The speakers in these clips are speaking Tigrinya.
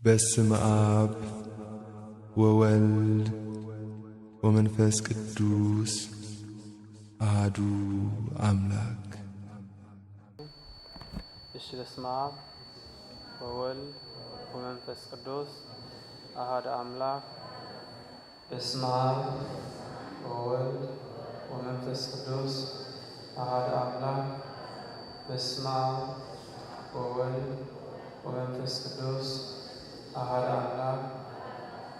በስመ አብ ወወልድ ወመንፈስ ቅዱስ አሃዱ አምላክ። እሺ፣ በስመ አብ ወወልድ ወመንፈስ ቅዱስ አሃዱ አምላክ። በስመ አብ ወወልድ ወመንፈስ ቅዱስ አሃዱ አምላክ። በስመ አብ ወወልድ ወመንፈስ ቅዱስ አሃዱ አምላክ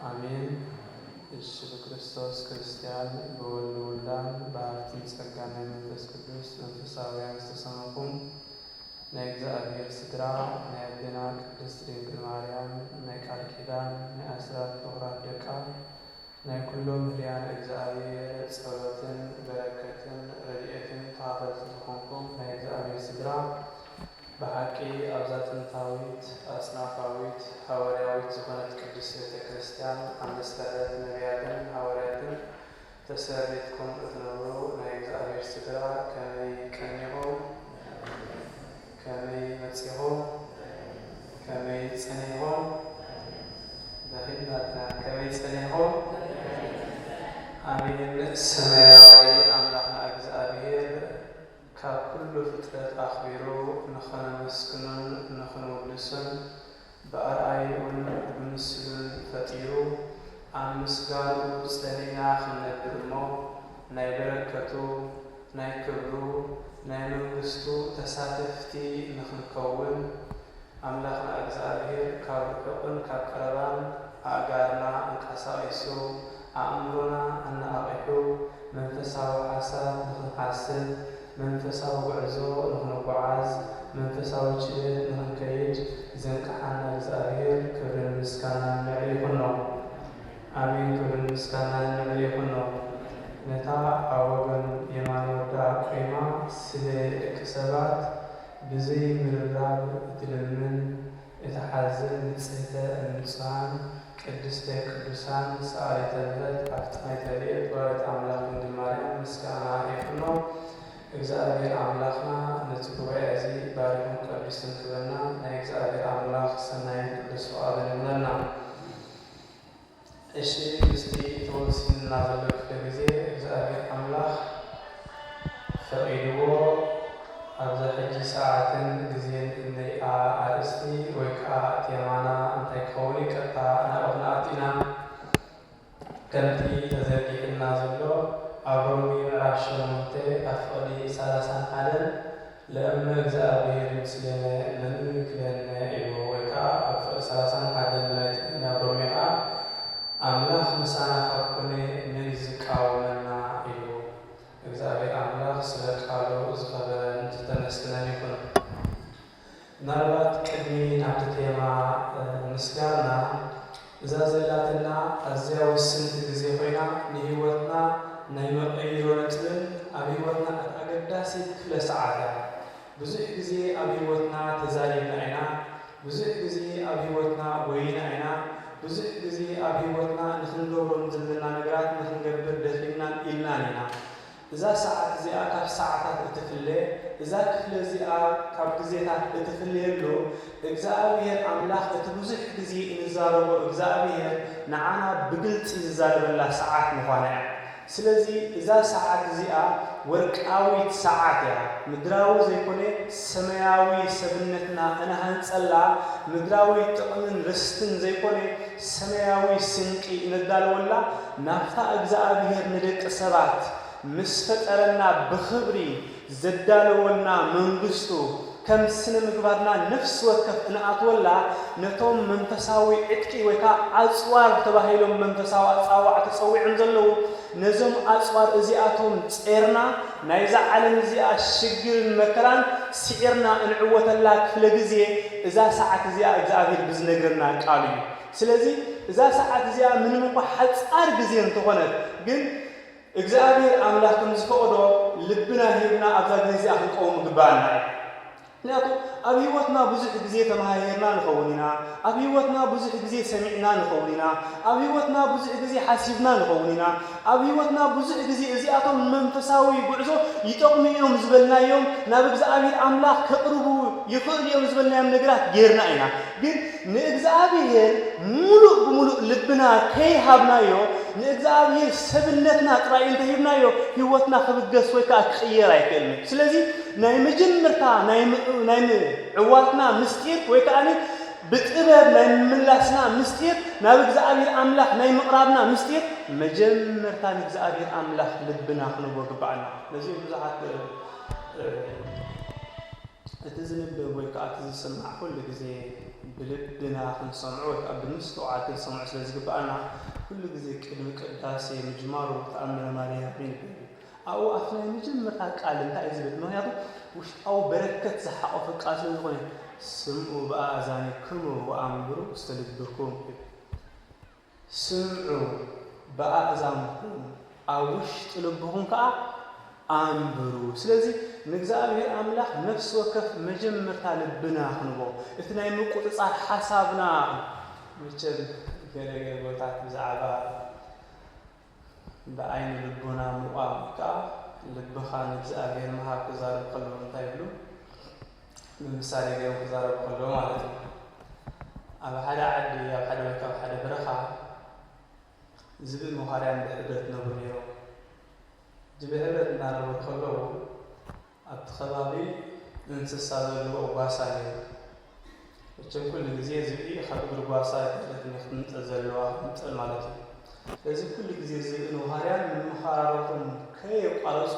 አሜን። እሺ፣ ብክርስቶስ ክርስቲያን፣ ብወልድ ውሉዳን፣ ብሃብትን ጸጋን ናይ መንፈስ ቅዱስ መንፈሳውያን ዝተሰመኹም ናይ እግዚኣብሔር ስድራ፣ ናይ ኣዴና ቅድስት ድንግል ማርያም ናይ ቃል ኪዳን ናይ ኣስራት ፍቑራት ደቃ፣ ናይ ኩሎም ህድያነ እግዚኣብሔር ጸሎትን በረከትን ረድኤትን ተኻፈልቲ ዝኾንኩም ናይ እግዚኣብሔር ስድራ፣ ብሓቂ ኣብዛ ጥንታዊት ኣጽናፋዊት ሃዋርያዊት ዝኾነት ቅድስት ቤተ ክርስቲያን ኣብ መሰረት ነቢያትን ሃዋርያትን ተሰሪትኩም እትነብሩ ናይ እግዚኣብሔር ስድራ ከመይ ቀኒኹም? ከመይ መጺኹም? ከመይ ጸኒኹም? በኺናትና ከመይ ጸኒኹም? ኣሜን። ሰማያዊ ኣምላኽና እግዚኣብሔር ካብ ኩሉ ፍጥረት ኣኽቢሩ ንኸነመስግኖን ንኸንውድሶን ብኣርኣይኡን ብምስሉን ፈጢሩ ኣብ ምስጋንኡ ጸኒዕና ክንነብር እሞ ናይ በረከቱ፣ ናይ ክብሩ፣ ናይ መንግስቱ ተሳተፍቲ ንኽንከውን ኣምላኽና እግዚኣብሔር ካብ ርሑቕን ካብ ቀረባን ኣእጋርና ኣንቀሳቒሱ ኣእምሮና ኣነቓቒሑ መንፈሳዊ ሓሳብ ንኽንሓስብ መንፈሳዊ ጉዕዞ ንኽንጓዓዝ መንፈሳዊ ችደት ንኽንከይድ ዘንቀሓና እግዚኣብሔር ክብርን ምስጋናን ንዕኡ ይኹኖ። ኣሜን። ክብርን ምስጋናን ንዕኡ ይኹኖ። ነታ ኣብ ወገን የማነ ወዳ ቆይማ ስለ ደቂ ሰባት ብዘይ ምርብራብ እትልምን እትሓዝን ንጽህተ ንጹሃን ቅድስተ ቅዱሳን ሰኣሊተ ምሕረት ኣፍጣኒተ ረድኤት ወላዲተ ኣምላኽ ድንግል ማርያም ምስጋና ይኹኖ። እግዚኣብሔር ኣምላኽና ነቲ ጉባኤ እዚ ባሪኹን ቀዲሱን ክበና ናይ እግዚኣብሔር ኣምላኽ ሰናይን ቅዱስ ፍቓዱ ይኹነልና። እሺ፣ ምስቲ ተወሲንና ዘሎ ክፍለ ግዜ እግዚኣብሔር ኣምላኽ ፈቒድዎ ኣብዛ ሕጂ ሰዓትን ግዜን እንሪኣ ኣርእስቲ ወይ ከዓ ቴማና እንታይ ክኸውን እዩ? ቀጥታ ናብኡ ክንኣቱ ኢና። ከምቲ ተዘርጊሑልና ዘሎ ኣብ ሮሜ ምዕራፍ ሸሞንተ ካብ ፍቕዲ ሰላሳን ሓደን ለእመ እግዚኣብሔር ምስሌነ መኑ ይክለነ ኢሉ ወይ ከዓ ኣብ ፍቕዲ ሰላሳን ሓደን ናይ ትግርኛ ኣብ ሮሜ ከዓ ኣምላኽ ምሳና ካብ ኮነ መን እዩ ዝቃወመና ኢሉ። እግዚኣብሔር ኣምላኽ ስለ ቃሉ ዝኸበረን ዝተመስገነን ይኹን። ምናልባት ቅድሚ ናብቲ ቴማ ምስጋና እዛ ዘላትና ኣዝያ ውስንቲ ግዜ ኮይና ንህይወትና ናይ መቐይሮ ነጥብን ኣብ ህይወትና ኣገዳሲት ክፍለ ሰዓት እያ። ብዙሕ ግዜ ኣብ ህይወትና ተዛሪብና ኢና። ብዙሕ ግዜ ኣብ ህይወትና ጎይና ኢና። ብዙሕ ግዜ ኣብ ህይወትና ንኽንገብሮም ዘለና ነገራት ንኽንገብር ደኺምናን ኢልናን ኢና። እዛ ሰዓት እዚኣ ካብ ሰዓታት እትፍለ፣ እዛ ክፍለ እዚኣ ካብ ግዜታት እትፍለየሉ፣ እግዚኣብሔር ኣምላኽ እቲ ብዙሕ ግዜ እንዛረቦ እግዚኣብሔር ንዓና ብግልጺ ዝዛረበላ ሰዓት ምዃና እያ። ስለዚ እዛ ሰዓት እዚኣ ወርቃዊት ሰዓት እያ። ምድራዊ ዘይኮነ ሰማያዊ ሰብነትና እንሃንጸላ፣ ምድራዊ ጥቕምን ርስትን ዘይኮነ ሰማያዊ ስንቂ እነዳለወላ፣ ናብታ እግዚኣብሔር ንደቂ ሰባት ምስ ፈጠረና ብኽብሪ ዘዳለወልና መንግስቱ ከም ስነ ምግባርና ነፍሲ ወከፍ እንኣትወላ ነቶም መንፈሳዊ ዕጥቂ ወይ ከዓ ኣፅዋር ተባሂሎም መንፈሳዊ ኣፃዋዕ ተፀዊዖም ዘለዉ ነዞም ኣፅዋር እዚኣቶም ጼርና ናይዛ ዓለም እዚኣ ሽግርን መከራን ስዒርና እንዕወተላ ክፍለ ግዜ እዛ ሰዓት እዚኣ እግዚኣብሔር ብዝነግረና ቃል እዩ። ስለዚ እዛ ሰዓት እዚኣ ምንም እኳ ሓፃር ግዜ እንተኾነት ግን እግዚኣብሔር ኣምላኽ ከም ዝፈቐዶ ልብና ሂብና ኣብዛ ግዜ እዚኣ ክንቀውም ይግባኣና እዩ። ምክንያቱ ኣብ ህይወትና ብዙሕ ግዜ ተመሃሂርና ንኸውን ኢና። ኣብ ህይወትና ብዙሕ ግዜ ሰሚዕና ንኸውን ኢና። ኣብ ህይወትና ብዙሕ ግዜ ሓሲብና ንኸውን ኢና። ኣብ ህይወትና ብዙሕ ግዜ እዚኣቶም ንመንፈሳዊ ጉዕዞ ይጠቕሙ እዮም ዝበልናዮም ናብ እግዚኣብሔር ኣምላኽ ከቕርቡ ይኽእሉ እዮም ዝበልናዮም ነገራት ጌርና ኢና። ግን ንእግዚኣብሔር ሙሉእ ብሙሉእ ልብና ከይሃብናዮ፣ ንእግዚኣብሔር ሰብነትና ጥራይ እንተሂብናዮ፣ ህይወትና ክብገስ ወይ ከዓ ክቕየር ኣይክእልን እዩ። ስለዚ ናይ መጀመርታ ናይ ም-፣ ናይ ምዕዋትና ምስጢር ወይ ከዓ ብጥበብ ናይ ምምላስና ምስጢር፣ ናብ እግዚኣብሔር ኣምላኽ ናይ ምቕራብና ምስጢር፣ መጀመርታ ንእግዚኣብሔር ኣምላኽ ልብና ክንቦ ግባኣና። ነዚ ብዙሓት፣ እ፣ እ፣ እቲ ዝንበብ ወይ ከዓ እቲ ዝስማዕ ኩሉ ግዜ ብልብና ክንሰምዖ ወይ ከዓ ብምስትውዓል ክንሰምዖ ስለ ዝግባኣና፣ ኩሉ ግዜ ቅድሚ ቅዳሴ ምጅማሩ ተኣምረ ማርያም ይንበብ እዩ። ኣብኡ ኣብቲ ናይ መጀመርታ ቃል እንታይ እዩ ዝብል? ምኽንያቱ ውሽጣዊ በረከት ዝሓቆፈ ቃል ስለ ዝኾነ፣ "ስምዑ ብኣእዛኒክሙ ወኣንብሩ ውስተ ልብኩም" ይብል። ስምዑ ብኣእዛንኩም፣ ኣብ ውሽጢ ልብኹም ከኣ ኣንብሩ። ስለዚ ንእግዚኣብሔር ኣምላኽ ነፍሲ ወከፍ መጀመርታ ልብና ክንቦ፣ እቲ ናይ ምቁጽጻር ሓሳብና፣ መቸም ገለ ገለ ቦታት ብዛዕባ ብዓይኒ ልቦና ምቋም ወይ ከዓ ልብኻ ንእግዚኣብሔር ምሃብ ክዛረብ ከለዉ እንታይ ይብሉ? ብምሳሌ ገይሮም ክዛረቡ ከለዉ ማለት እዩ። ኣብ ሓደ ዓዲ፣ ኣብ ሓደ ወይ ካብ ሓደ በረኻ ዝብኢ መዃርያን ብሕብረት ነብሩ ነይሮም። እዚ ብሕብረት እናነበሩ ከለዉ ኣብቲ ከባቢ እንስሳ ዘለዎ ጓሳ ነይሩ። መቸም ኩሉ ግዜ ዝብኢ ካብ እግሪ ጓሳ ኣይትሕለፍን እያ ክትምንጠል ዘለዋ፣ ክትምንጠል ማለት እዩ። ስለዚ ኩሉ ግዜ ዝብኢ ንመዃርያን ምምኻራረኹም ከየቋረጹ፣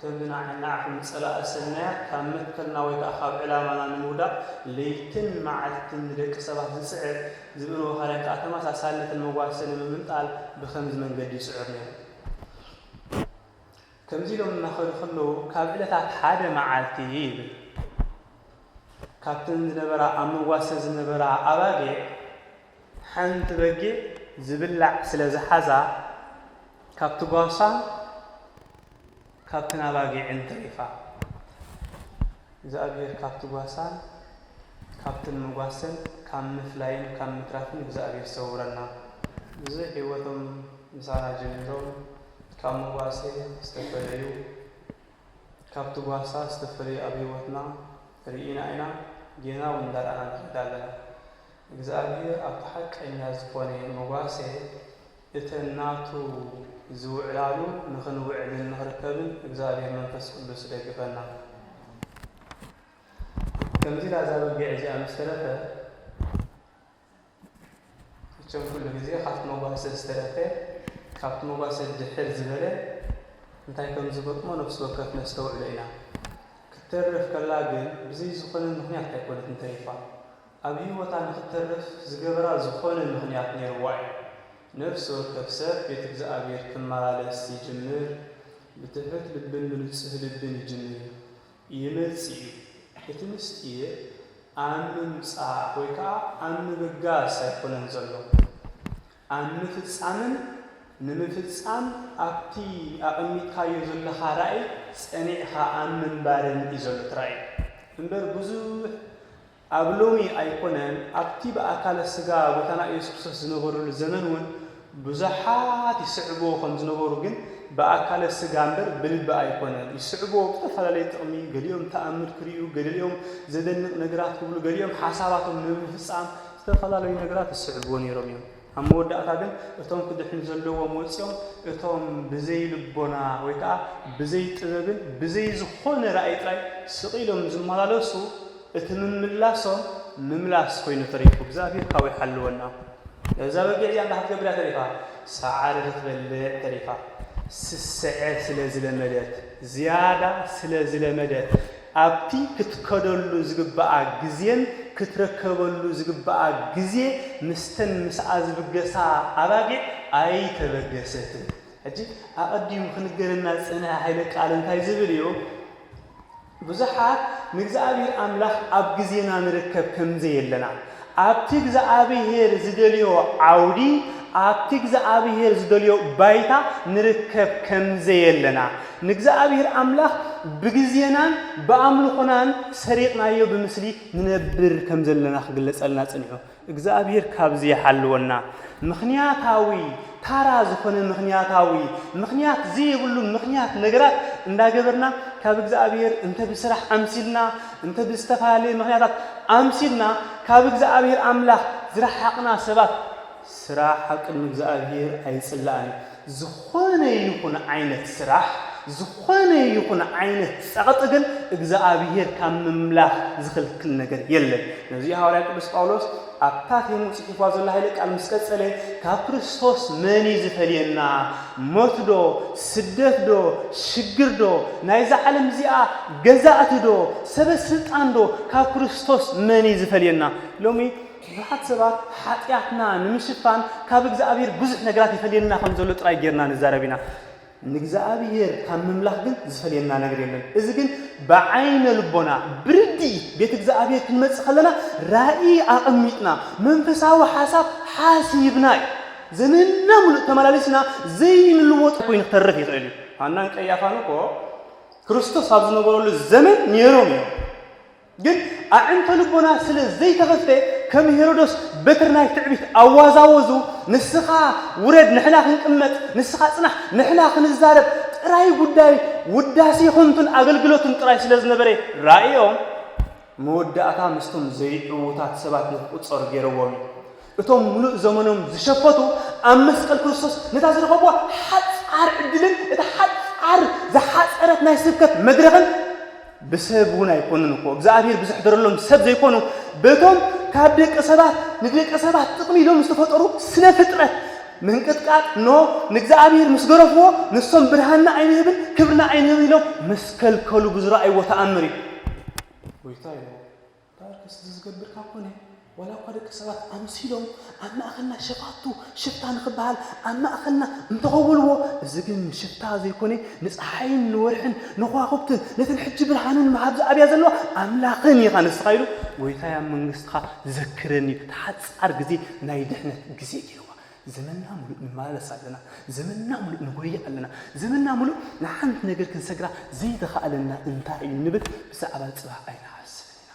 ከምዚ ንዓ-፣ ንዓኹም ጸላኢ ሰናያት ካብ መትከልና ወይ ከኣ ካብ ዕላማና ንምውዳቕ ለይትን መዓልትን ንደቂ ሰባት ዝጽዕር፣ ዝብኢ ንመዃርያን ከኣ ተመሳሳሊ ነተን መጓሰ ንምምንጣል ብኸምዚ መንገዲ ይጽዕር ነይሩ። ከምዚ ኢሎም እናኸዱ ከለዉ፣ ካብ ዕለታት ሓደ መዓልቲ ይብል፣ ካብተን ዝነበራ፣ ኣብ መጓሰ ዝነበራ ኣባጊዕ፣ ሓንቲ በጊዕ ዝብላዕ ስለ ዝሓዛ፣ ካብቲ ጓሳ፣ ካብተን ኣባጊዕን ተሪፋ። እግዚኣብሔር ካብቲ ጓሳን ካብተን መጓሰን ካብ ምፍላይን ካብ ምትራፍን እግዚኣብሔር ሰውረና። ብዙሕ ህይወቶም ምሳና ጀሚሮም ካብ መጓሰ ዝተፈለዩ፣ ካብቲ ጓሳ ዝተፈለዩ ኣብ ህይወትና ርኢና ኢና፣ ጌና እውን እንዳረኣና ንኸይድ ኣለና። እግዚኣብሔር ኣብቲ ሓቀኛ ዝኾነ መጓሰ እተን ናቱ ዝውዕላሉ ንኽንውዕልን ንኽርከብን እግዚኣብሔር መንፈስ ቅዱስ ይደግፈና። ከምዚ ኢላ እዛ በጊዕ እዚኣ ምስ ተረፈ፣ መቸም ኩሉ ግዜ ካብቲ መጓሰ ዝተረፈ፣ ካብቲ መጓሰ ድሕር ዝበለ እንታይ ከም ዝገጥሞ ነፍሲ ወከፍ ነስተውዕሎ ኢና። ክትተርፍ ከላ ግን ብዘይ ዝኾነ ምኽንያት ኣይኮነትን ተሪፋ። ኣብ ህይወታ ንኽትተርፍ ዝገበራ ዝኾነ ምኽንያት ነይርዋ እዩ። ነፍሲ ወከፍ ሰብ ቤት እግዚኣብሔር ክመላለስ ይጅምር፣ ብትሑት ልብን ብንጹህ ልብን ይጅምር። ይመጽእ እዩ። እቲ ምስጢር ኣብ ምምጻእ ወይ ከኣ ኣብ ምብጋስ ኣይኮነን ዘሎ። ኣብ ምፍጻምን ንምፍጻም ኣብቲ ኣቐሚጥካዮ ዘለኻ ራእይ ጸኒዕኻ ኣብ ምንባርን እዩ ዘሎ እቲ ራእይ። እምበር ብዙሕ ኣብ ሎሚ ኣይኮነን፣ ኣብቲ ብኣካለ ስጋ ጎይታና ኢየሱስ ክርስቶስ ዝነበረሉ ዘመን እውን ብዙሓት ይስዕብዎ ከም ዝነበሩ፣ ግን ብኣካለ ስጋ እምበር ብልቢ ኣይኮነን። ይስዕብዎ ብዝተፈላለየ ጥቕሚ፣ ገሊኦም ተኣምር ክርእዩ፣ ገሊኦም ዘደንቕ ነገራት ክብሉ፣ ገሊኦም ሓሳባቶም ንምፍጻም ዝተፈላለዩ ነገራት ይስዕብዎ ነይሮም እዮም። ኣብ መወዳእታ ግን እቶም ክድሕኑ ዘለዎም ወጺኦም፣ እቶም ብዘይ ልቦና ወይ ከኣ ብዘይ ጥበብን ብዘይ ዝኾነ ራእይ ጥራይ ስቕ ኢሎም ዝመላለሱ፣ እቲ ምምላሶም ምምላስ ኮይኑ ተሪፉ። እግዚኣብሔር ካብኡ ይሓልወና። እዛ በጊዕ እዚኣ እንታይ ክትገብር እያ ተሪፋ? ሳዕሪ ክትበልዕ ተሪፋ። ስስዐ ስለ ዝለመደት፣ ዝያዳ ስለ ዝለመደት፣ ኣብቲ ክትከደሉ ዝግብኣ ግዜን ክትረከበሉ ዝግብኣ ግዜ ምስተን ምስኣ ዝብገሳ ኣባጊዕ ኣይተበገሰትን። ሕጂ ኣቐዲሙ ክንገረና ዝጸንሐ ሓይለ ቃል እንታይ ዝብል እዩ? ብዙሓት ንእግዚኣብሔር ኣምላኽ ኣብ ግዜና ንርከብ ከም ዘየለና፣ ኣብቲ እግዚኣብሔር ዝደልዮ ዓውዲ፣ ኣብቲ እግዚኣብሔር ዝደልዮ ባይታ ንርከብ ከም ዘየለና፣ ንእግዚኣብሔር ኣምላኽ ብግዜናን ብኣምልኾናን ሰሪቕናዮ ብምስሊ ንነብር ከም ዘለና ክግለጸልና ጸኒሑ። እግዚኣብሔር ካብዚ ይሓልወና። ምኽንያታዊ፣ ታራ ዝኾነ ምኽንያታዊ፣ ምኽንያት ዘይብሉ ምኽንያት ነገራት እንዳገበርና ካብ እግዚኣብሔር እንተ ብስራሕ ኣምሲልና፣ እንተ ብዝተፈላለየ ምኽንያታት ኣምሲልና ካብ እግዚኣብሔር ኣምላኽ ዝረሓቕና ሰባት፣ ስራሕ ኣብ ቅድሚ እግዚኣብሔር ኣይጽላእን እዩ። ዝኾነ ይኹን ዓይነት ስራሕ፣ ዝኾነ ይኹን ዓይነት ጸቕጢ ግን እግዚኣብሔር ካብ ምምላኽ ዝኽልክል ነገር የለን። ነዚ ሃዋርያ ቅዱስ ጳውሎስ ኣብታ ቴሙ ጽሒፍዋ ዘሎ ኃይለ ቃል ምስ ቀጸለ፣ ካብ ክርስቶስ መን እዩ ዝፈልየና? ሞት ዶ? ስደት ዶ? ሽግር ዶ? ናይዛ ዓለም እዚኣ ገዛእቲ ዶ? ሰበ ስልጣን ዶ? ካብ ክርስቶስ መን እዩ ዝፈልየና? ሎሚ ብዙሓት ሰባት ሓጢኣትና ንምሽፋን ካብ እግዚኣብሔር ብዙሕ ነገራት ይፈልየና ከም ዘሎ ጥራይ ጌርና ንዛረብ ኢና። ንእግዚኣብሔር ካብ ምምላኽ ግን ዝፈልየና ነገር የለን። እዚ ግን ብዓይነ ልቦና ብርድኢት ቤት እግዚኣብሔር ክንመጽእ ከለና ራእይ ኣቐሚጥና መንፈሳዊ ሓሳብ ሓሲብና እዩ። ዘመንና ሙሉእ ተመላሊስና ዘይንልወጥ ኮይኑ ክተርፍ ይኽእል እዩ። ሃናን ቀያፋን እኮ ክርስቶስ ኣብ ዝነበረሉ ዘመን ነይሮም እዮም። ግን ኣዕንተ ልቦና ስለ ዘይተኸፍተ ከም ሄሮዶስ በትሪ ናይ ትዕቢት ኣዋዛወዙ። ንስኻ ውረድ ንሕና ክንቅመጥ፣ ንስኻ ጽናሕ ንሕና ክንዛረብ ጥራይ ጉዳይ ውዳሴ ኾንቱን ኣገልግሎትን ጥራይ ስለ ዝነበረ ራእዮም መወዳእታ ምስቶም ዘይዕዉታት ሰባት ንክቁጸሩ ገይረዎም እዩ። እቶም ምሉእ ዘመኖም ዝሸፈቱ ኣብ መስቀል ክርስቶስ ነታ ዝረኸብዋ ሓጻር ዕድልን እታ ሓጻር ዝሓጸረት ናይ ስብከት መድረኽን ብሰብ እውን ኣይኮኑን እኮ እግዚኣብሔር ብዝሕደረሎም ሰብ ዘይኮኑ በቶም ካብ ደቂ ሰባት ንደቂ ሰባት ጥቕሚ ኢሎም ዝተፈጠሩ ስነ ፍጥረት ምንቅጥቃጥ ኖ ንእግዚኣብሔር ምስ ገረፍዎ ንሶም ብርሃንና ኣይንህብን ክብርና ኣይንህብን ኢሎም ምስ ከልከሉ ብዝረኣይዎ ተኣምር እዩ። ጎይታ እዩ። እምበኣርከስ እዚ ዝገብርካ ኮነ ዋላ እኳ ደቂ ሰባት ኣምሲሎም ኣብ ማእኸልና ሸፋቱ ሽፍታ ንኽበሃል ኣብ ማእኸልና እንተኸወልዎ፣ እዚ ግን ሽፍታ ዘይኮነ ንፀሓይን ንወርሕን ንኸዋኽብትን ነተን ሕጂ ብርሃንን ምሃብ ዝኣብያ ዘለዋ ኣምላኽን ኢኻ ንስኻ ኢሉ፣ ጎይታይ ኣብ መንግስትኻ ዘክረኒ ኢሉ። ተሓፃር ግዜ ናይ ድሕነት ግዜ ገይርዋ። ዘመንና ሙሉእ ንመላለስ ኣለና። ዘመንና ሙሉእ ንጎይ ኣለና። ዘመንና ሙሉእ ንሓንቲ ነገር ክንሰግራ ዘይተኻእለና እንታይ እዩ ንብል ብዛዕባ ፅባሕ ኣይንሓስብን ኢና።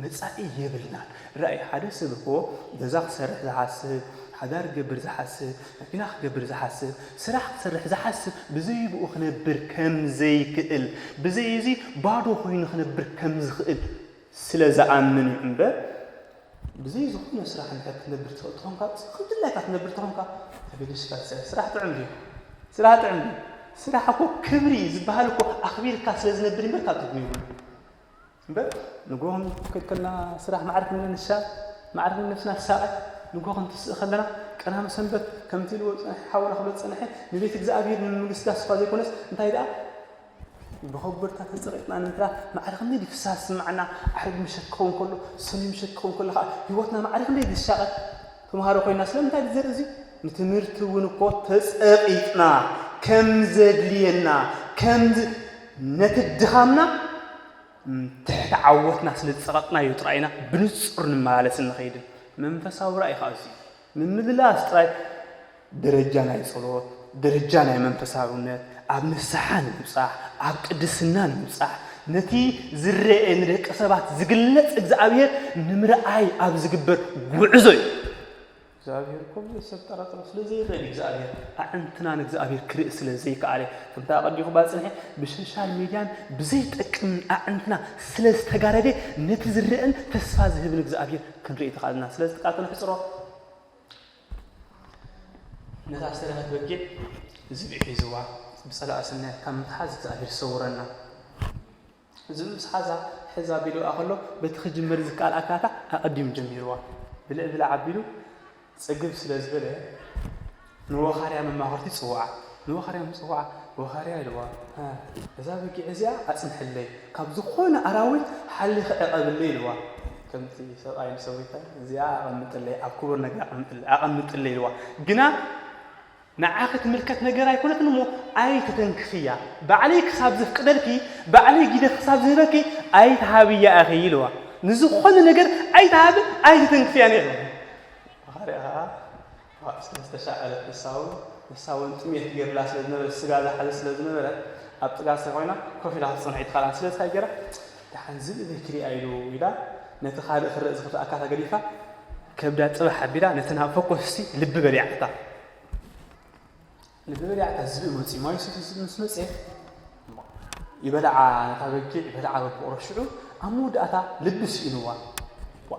መጻኢ የብልናን። ራእይ ሓደ ሰብ እኮ ገዛ ክሰርሕ ዝሓስብ፣ ሓዳር ክገብር ዝሓስብ፣ መኪና ክገብር ዝሓስብ፣ ስራሕ ክሰርሕ ዝሓስብ ብዘይ ብኡ ክነብር ከም ዘይክእል፣ ብዘይ እዚ ባዶ ኮይኑ ክነብር ከም ዝኽእል ስለ ዝኣምን እዩ እምበር ብዘይ ዝኾነ ስራሕ እንድሕር ክትነብር ትኽእል ተኾንካ፣ ከም ድላይካ ትነብር ተኾንካ ተገዲስካ ትሰርሕ። ስራሕ ጥዑም ድዩ? ስራሕ ጥዑም ድዩ? ስራሕ እኮ ክብሪ ዝበሃል እኮ ኣኽቢርካ ስለ ዝነብር እምበር ካብ ትርጉም የብሉን። እምበር ንግሆ ክንከድ ከለና ስራሕ ማዕረ ክንነሻ ማዕረ ክንነፍስና ትሳቐ ንግሆ ክንትስእ ከለና ቀዳም ሰንበት ከምቲ ኢልዎ ዝጸንሐ ሓውና ክብሎ ዝጸንሐ ንቤት እግዚኣብሔር ንምምግስጋስ እኳ ዘይኮነስ እንታይ ደኣ ብኸበርታ ተጸቒጥና ንንትና ማዕረ ክንደይ ድዩ ፍስሃ ዝስምዓና? ዓርቢ ምሸት ክኸውን ከሎ ሰኑይ ምሸት ክኸውን ከሎ ኸዓ ህይወትና ማዕረ ክንደይ ዝሻቐል? ተምሃሮ ኮይና ስለምንታይ ዝዘርኢ እዚ ንትምህርቲ እውን እኮ ተጸቒጥና ከም ዘድልየና ከም ነቲ ድኻምና ትሕቲ ዓወትና ስለ ዝጸቐጥናዮ ጥራይ ኢና ብንጹር ንመላለስን ንኸይድን። መንፈሳዊ ራእይ ከኣ እዚ እዩ። ምምልላስ ጥራይ ደረጃ ናይ ጸሎት፣ ደረጃ ናይ መንፈሳውነት፣ ኣብ ንስሓ ንምብጻሕ፣ ኣብ ቅድስና ንምብጻሕ፣ ነቲ ዝረአ ንደቂ ሰባት ዝግለጽ እግዚኣብሔር ንምርኣይ ኣብ ዝግበር ጉዕዞ እዩ። እግዚኣብሔር እኮ ብዙሕ ሰብ ጠራጥሮ ስለ ዘይረድ እግዚኣብሔር ኣዕንትና ንእግዚኣብሔር ክርኢ ስለ ዘይከኣለ ከምታ ኣቐዲኹ ባጽንሐ ብሶሻል ሚድያን ብዘይጠቅምን ኣዕንትና ስለ ዝተጋረደ ነቲ ዝረአን ተስፋ ዝህብን እግዚኣብሔር ክንርኢ ተኻእልና። ስለዚ ቃል ተነሕጽሮ ነታ ዝተረፈት በጊዕ ዝብኢ ሒዝዋ ብጸላእ ስናያት ካብ ምትሓዝ እግዚኣብሔር ይሰውረና። እዚ ምስ ሓዛ ሕዛ ቢልዋ ከሎ በቲ ክጅምር ዝከኣል ኣካላታ ኣቐዲሙ ጀሚርዋ። ብልዕ ብልዕ ኣቢሉ ጽግብ ስለ ዝበለ ንወኻርያ መማኽርቲ ይጽውዓ። ንወኻርያ ምስ ጸውዓ ወኻርያ ኢልዋ፣ እዛ በጊዕ እዚኣ ኣጽንሕለይ፣ ካብ ዝኾነ ኣራዊት ሓሊኺ ዕቐብለይ ኢልዋ። ከምቲ ሰብኣይ ንሰበይታይ እዚኣ ኣቐምጥለይ፣ ኣብ ክቡር ነገር ኣቐምጥለይ ኢልዋ። ግና ንዓኺ ትምልከት ነገር ኣይኮነትን እሞ ኣይትተንክፍያ። ባዕለይ ክሳብ ዘፍቅደልኪ፣ ባዕለይ ግደ ክሳብ ዝህበኪ ኣይትሃብያ ኢኺ ኢልዋ። ንዝኾነ ነገር ኣይትሃብን ኣይትተንክፍያን ኢኺ። መኻርያ ኸዓ ስለ ዝተሻቐለት ንሳ እውን ንሳ እውን ጥሜት ገይሩላ ስለ ዝነበረ ስጋ ዝሓዘ ስለ ዝነበረ ኣብ ጥጋ ሰብ ኮይና ኮፍ ኢላ ክትፀንሖ ኣይትኽእላን። ስለዚ እንታይ ገይራ ደሓን ዝብኢ በይ ክሪኣ ኢሉ ኢላ ነቲ ካልእ ክረእ ዝኽእል ኣካታ ገዲፋ ከብዳ ጥባሕ ኣቢላ ነቲ ናብ ፈኮስቲ ልቢ በሊዓታ። ልቢ በሊዓታ ዝብኢ መፂኡ ማይ ሰትዩ ዝብኢ ምስ መፀ ይበልዓ፣ ነታ በጊዕ ይበልዓ በብቑረሽዑ። ኣብ መወዳእታ ልቢ ስኢንዋ። ዋ፣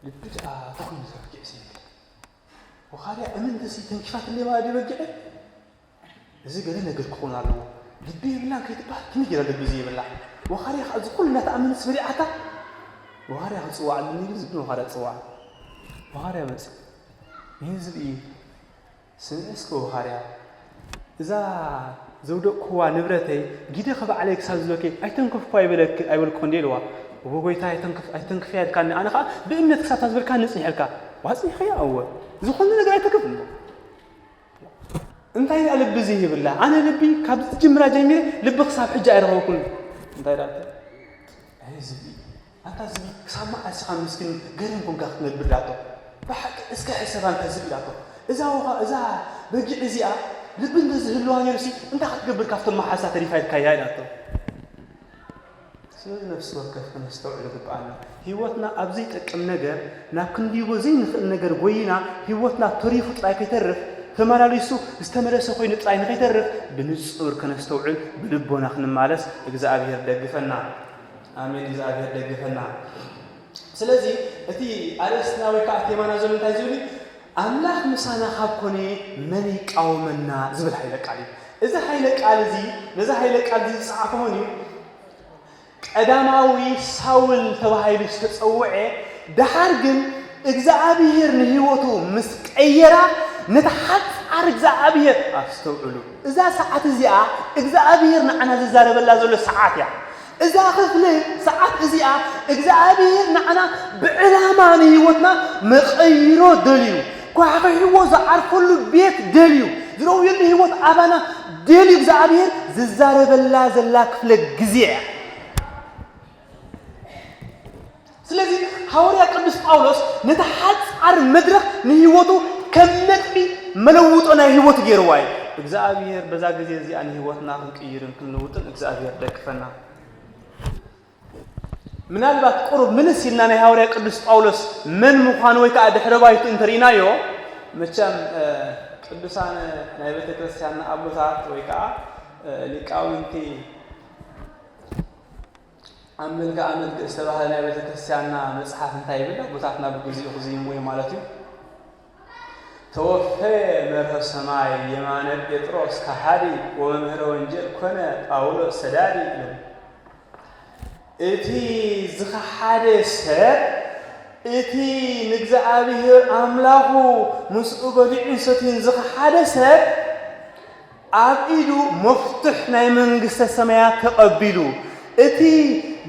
ልቢ ደኣ እንታይ ኮይኑ እዛ በጊዕ ስኢንላ? ወኻርያ እምንቲ ሲ ተንኪፋትለይ ማለት ድዩ በጊዕ? እዚ ገለ ነገር ክኾን ኣለዎ። ልቢ የብላን ከይትበሃል ከመይ ጌራ ልቢ ዘይብላ? ወኻርያ ከኣ እዚ ኩሉ እናተኣመነትስ በሊዓታ? ወኻርያ ክጽዋዕ ኣለኒ ኢሉ ዝብኢ ንወኻርያ ጸውዓ። ወኻርያ መጽእ። ይህን ዝብኢ ስምዒ እስከ ወኻርያ፣ እዛ ዘውደቕክዋ ንብረተይ ጊደኺ ባዕለይ ክሳብ ዝበልኪ ኣይተንክፍኳ ኣይበለኪ-፣ ኣይበልኩ እንዴ ኢልዋ። እወ ጎይታ ኣይተንክፍ-፣ ኣይተንክፍያ ኢልካኒ፣ ኣነ ኸኣ ብእምነት ክሳብ እታ ዝበልካኒ እጽንሐልካ። ዋ፣ ኣጽኒሕኽያ? እወ። ዝኾነ ነገር ኣይተንክፍ እሞ። እንታይ ደኣ ልቢ ዘይብላ? ኣነ ልቢ ካብ ዝጅምራ ጀሚረ ልቢ ክሳብ ሕጂ ኣይረኸብኩን። እንታይ ደኣ? ኣይ ዝብኢ፣ ኣንታ ዝብኢ፣ ክሳብ መዓስ ኢኻ ምስኪን ገረም ኮንካ ክትነብር ኢላቶ። ብሓቂ እስከ ሕሰባ ኣንታ ዝብኢ ኢላቶ። እዛ ወኻ-፣ እዛ በጊዕ እዚኣ ልቢ እንተዝህልዋ ነይሩሲ እንታይ ክትገብር ካብቶም መሓዛ ተሪፋ ኢልካያ ኢላቶ። ስለዚ ነፍሲ ወከፍ ክነስተውዕል ይግብኣና። ህይወትና ኣብ ዘይጠቅም ነገር፣ ናብ ክንድይቦ ዘይንኽእል ነገር ጎይና ህይወትና ተሪፉ ጥራይ ከይተርፍ፣ ተመላሊሱ ዝተመለሰ ኮይኑ ጥራይ ንኸይተርፍ ብንጹር ከነስተውዕል ብልቦና ክንማለስ እግዚኣብሔር ደግፈና። ኣሜን። እግዚኣብሔር ደግፈና። ስለዚ እቲ ኣርእስትና ወይ ከዓ ቴማና ዘሎ እንታይ ዝብል እዩ? ኣምላኽ ምሳና ካብ ኮነ መን ይቃወመና ዝብል ሓይለ ቃል እዩ። እዚ ሓይለ ቃል እዚ፣ ነዚ ሓይለ ቃል እዚ ዝጸሓፈ መን እዩ? ቀዳማዊ ሳውል ተባሂሉ ዝተጸውዐ፣ ደሓር ግን እግዚኣብሔር ንህይወቱ ምስ ቀየራ፣ ነታ ሓጻር እግዚኣብሔር ኣስተውዕሉ። እዛ ሰዓት እዚኣ እግዚኣብሔር ንዓና ዝዛረበላ ዘሎ ሰዓት እያ። እዛ ክፍሊ ሰዓት እዚኣ እግዚኣብሔር ንዓና ብዕላማ ንህይወትና መቐይሮ ደልዩ፣ ኳሕኺሕዎ ዝዓርፈሉ ቤት ደልዩ፣ ዝረውየሉ ህይወት ኣባና ደልዩ እግዚኣብሔር ዝዛረበላ ዘላ ክፍለ ግዜ እያ። ስለዚ ሃዋርያ ቅዱስ ጳውሎስ ነቲ ሓጻር መድረኽ ንህይወቱ ከም ነጥቢ መለውጦ ናይ ህይወቱ ገይርዋ እዩ። እግዚኣብሔር በዛ ግዜ እዚኣ ንህይወትና ክንቅይርን ክንልውጥን እግዚኣብሔር ደግፈና። ምናልባት ቁሩብ ምልስ ኢልና ናይ ሃዋርያ ቅዱስ ጳውሎስ መን ምዃኑ ወይ ከዓ ድሕረ ባይቱ እንተርኢናዮ፣ መቸም፣ እ፣ ቅዱሳን ናይ ቤተ ክርስቲያንና ኣቦታት ወይ ከዓ፣ እ፣ ሊቃውንቲ ኣብ መልክዓ መልክዕ ዝተባህለ ናይ ቤተ ክርስቲያንና መጽሓፍ እንታይ ይብል? ኣቦታትና ብግዚኡ ክዝይምዎ እዩ ማለት እዩ። ተወፈየ መርሆ ሰማይ የማነ ጴጥሮስ ከሃዲ ወመምህረ ወንጌል ኮነ ጳውሎስ ሰዳዲ ይብል። እቲ ዝኸሓደ ሰብ፣ እቲ ንእግዚኣብሔር ኣምላኹ ምስኡ በሊዑን ሰትዩን ዝኸሓደ ሰብ፣ ኣብ ኢዱ መፍቱሕ ናይ መንግስተ ሰማያት ተቐቢሉ፣ እቲ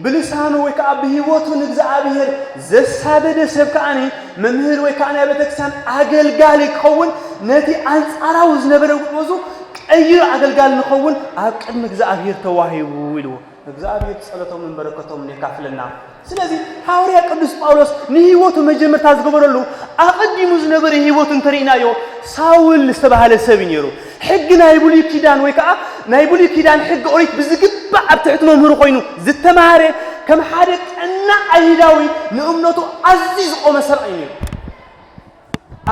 ብልሳኑ ወይ ከዓ ብህይወቱ ንእግዚኣብሔር ዘሳደደ ሰብ ከዓኒ መምህር ወይ ከዓ ናይ ቤተክርስትያን ኣገልጋሊ ክኸውን፣ ነቲ ኣንጻራዊ ዝነበረ ጉዕዞ ቀይሩ ኣገልጋሊ ንኸውን ኣብ ቅድሚ እግዚኣብሔር ተዋሂቡ ኢልዎ። እግዚኣብሔር ጸሎቶምን በረከቶምን የካፍለና። ስለዚ ሃዋርያ ቅዱስ ጳውሎስ ንህይወቱ መጀመርታ ዝገበረሉ ኣቐዲሙ ዝነበረ ህይወቱ እንተርኢናዮ፣ ሳውል ዝተባህለ ሰብ እዩ ነይሩ። ሕጊ ናይ ብሉይ ኪዳን ወይ ከዓ ናይ ብሉይ ኪዳን ሕጊ ኦሪት ብዝግባእ ኣብ ትሕቲ መምህሩ ኮይኑ ዝተማሃረ፣ ከም ሓደ ቀናእ ኣይሁዳዊ ንእምነቱ ኣዝዩ ዝቆመ ሰብኣይ ነይሩ።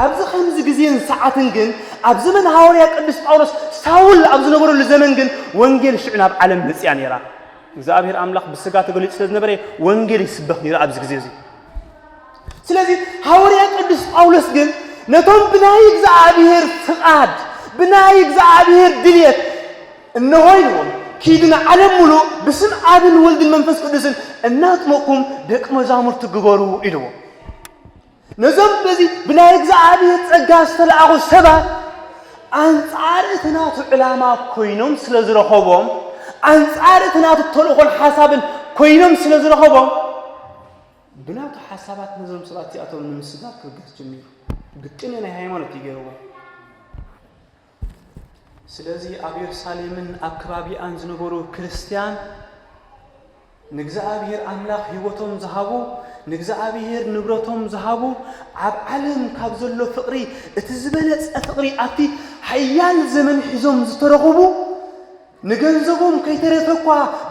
ኣብዚ ከምዚ ግዜን ሰዓትን ግን፣ ኣብ ዘመን ሃዋርያ ቅዱስ ጳውሎስ ሳውል ኣብ ዝነበረሉ ዘመን ግን ወንጌል ሽዑ ናብ ዓለም መጽያ ነይራ። እግዚኣብሔር ኣምላኽ ብስጋ ተገሊጹ ስለ ዝነበረ ወንጌል ይስበኽ ነይሩ ኣብዚ ግዜ እዚ። ስለዚ ሃዋርያ ቅዱስ ጳውሎስ ግን ነቶም ብናይ እግዚኣብሔር ፍቓድ፣ ብናይ እግዚኣብሔር ድልየት፣ እንሆ ኢልዎም፣ ኪዱ ንዓለም ሙሉእ ብስም ኣብን ወልድን መንፈስ ቅዱስን እናጥመቕኩም ደቂ መዛሙርቲ ግበሩ ኢልዎም። ነዞም በዚ ብናይ እግዚኣብሔር ጸጋ ዝተለኣኹ ሰባት ኣንጻር እቲ ናቱ ዕላማ ኮይኖም ስለ ዝረኸቦም፣ ኣንጻር እቲ ናቱ ተልእኾን ሓሳብን ኮይኖም ስለ ዝረኸቦም፣ ብናቱ ሓሳባት ነዞም ሰባት እዚኣቶም ንምስዳድ ክብገስ ጀሚሩ። ብቅንኢ ናይ ሃይማኖት እዩ ገይርዎ። ስለዚ ኣብ የሩሳሌምን ኣብ ከባቢኣን ዝነበሩ ክርስትያን ንእግዚኣብሔር ኣምላኽ ህይወቶም ዝሃቡ፣ ንእግዚኣብሔር ንብረቶም ዝሃቡ፣ ኣብ ዓለም ካብ ዘሎ ፍቕሪ እቲ ዝበለጸ ፍቕሪ ኣብቲ ሓያል ዘመን ሒዞም ዝተረኽቡ፣ ንገንዘቦም ከይተረፈ እኳ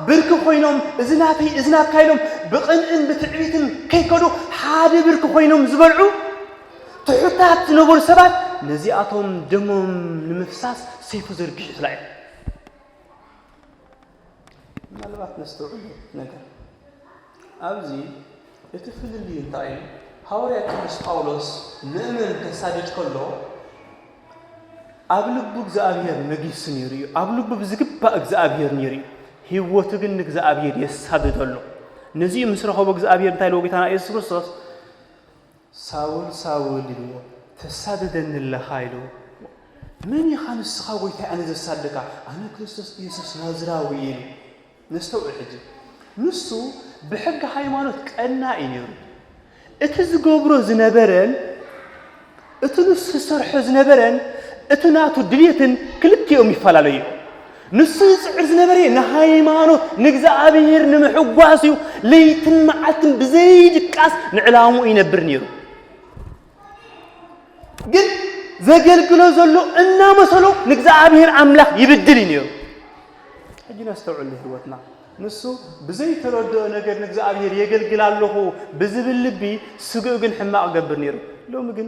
ብርኪ ኮይኖም፣ "እዚ ናተይ፣ እዚ ናትካ" ኢሎም ብቕንእን ብትዕቢትን ከይከዱ ሓደ ብርኪ ኮይኖም ዝበልዑ ትሑታት ዝነበሩ ሰባት ነዚኣቶም ደሞም ንምፍሳስ ሰይፉ ዘርጊሑ ይጽላእ። ምናልባት ነስተውዕሉ ነገር ኣብዚ እቲ ፍልልዩ እንታይ እዩ? ሃዋርያ ቅዱስ ጳውሎስ ምእመን ከሳድድ ከሎ ኣብ ልቡ እግዚኣብሔር ነጊሱ ነይሩ እዩ። ኣብ ልቡ ብዝግባእ እግዚኣብሔር ነይሩ እዩ። ህይወቱ ግን ንእግዚኣብሔር የሳድዶ ኣሎ። ነዚ እዩ ምስ ረኸቦ እግዚኣብሔር እንታይ ኢልዎ? ጎይታና የሱስ ክርስቶስ፣ "ሳውል፣ ሳውል" ኢልዎ፣ "ተሳድደኒ ኣለኻ?" ኢልዎ። "መን ኢኻ ንስኻ ጎይታይ ኣነ ዘሳድደካ?" "ኣነ ክርስቶስ ኢየሱስ ናዝራዊ" ኢሉ። ነስተውዕል ሕጂ። ንሱ ብሕጊ ሃይማኖት ቀናኢ ነይሩ። እቲ ዝገብሮ ዝነበረን እቲ ንሱ ዝሰርሖ ዝነበረን እቲ ናቱ ድልየትን ክልቲኦም ይፈላለዩ እዮም። ንሱ ዝጽዕር ዝነበረ ንሃይማኖት ንእግዚኣብሔር ንምሕጓስ እዩ። ለይትን መዓልትን ብዘይድቃስ ንዕላምኡ ይነብር ነይሩ። ግን ዘገልግሎ ዘሎ እናመሰሎ ንእግዚኣብሔር ኣምላኽ ይብድል እዩ ነይሩ። ሕጂ ነስተውዕል ህይወትና። ንሱ ብዘይተረድኦ ነገር ንእግዚኣብሔር የገልግል ኣለኹ ብዝብል ልቢ ስግኡ ግን ሕማቕ ገብር ነይሩ። ሎሚ ግን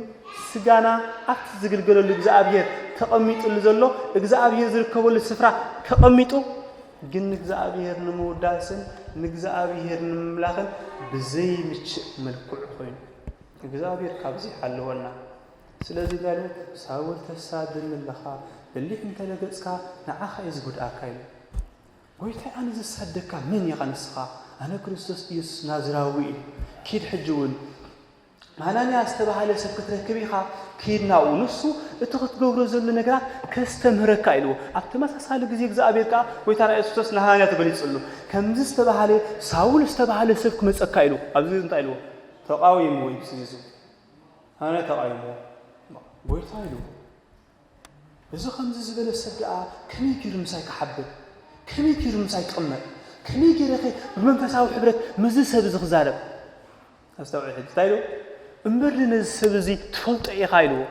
ስጋና ኣብቲ ዝግልገለሉ እግዚኣብሔር ተቐሚጡሉ ዘሎ እግዚኣብሔር ዝርከበሉ ስፍራ ተቐሚጡ ግን ንእግዚኣብሔር ንምውዳስን ንእግዚኣብሔር ንምምላኽን ብዘይምችእ መልክዑ ኮይኑ እግዚኣብሔር ካብዚ ይሓልወና። ስለዚ እንታይ ኢሉ? "ሳውል ተሳድኒ ኣለኻ፣ በሊሕ እንተ ረገጽካ ንዓኻ እዩ ዝጎድኣካ" ኢሉ። "ጎይታይ ኣነ ዘሳደካ መን ኢኻ ንስኻ?" "ኣነ ክርስቶስ ኢየሱስ ናዝራዊ" ኢሉ። "ኪድ ሕጂ እውን ሃናንያ ዝተባህለ ሰብ ክትረክብ ኢኻ፣ ኪድ ናብኡ፣ ንሱ እቲ ክትገብሮ ዘሎ ነገራት ከስተምህረካ" ኢልዎ። ኣብ ተመሳሳሊ ግዜ እግዚኣብሔር ከኣ ጎይታና የሱስ ክርስቶስ ንሃናንያ ተገሊጹሉ። "ከምዚ ዝተባህለ ሳውል ዝተባህለ ሰብ ክመጸካ" ኢሉ። ኣብዚ እንታይ ኢልዎ? ተቃዊምዎ እዩ ብስዚዙ። ሃናንያ ተቃዊምዎ። "ጎይታ" ኢልዎ። "እዚ ከምዚ ዝበለ ሰብ ደኣ ከመይ ገይሩ ምሳይ ክሓብር? ከመይ ገይሩ ምሳይ ክቕመጥ? ከመይ ገይረ ከ ብመንፈሳዊ ሕብረት ምስዚ ሰብ እዚ ክዛረብ?" ኣስተውዕል ሕጂ። እንታይ ኢሉ? "እምበር ነዚ ሰብ እዚ ትፈልጦ ኢኻ" ኢልዎ።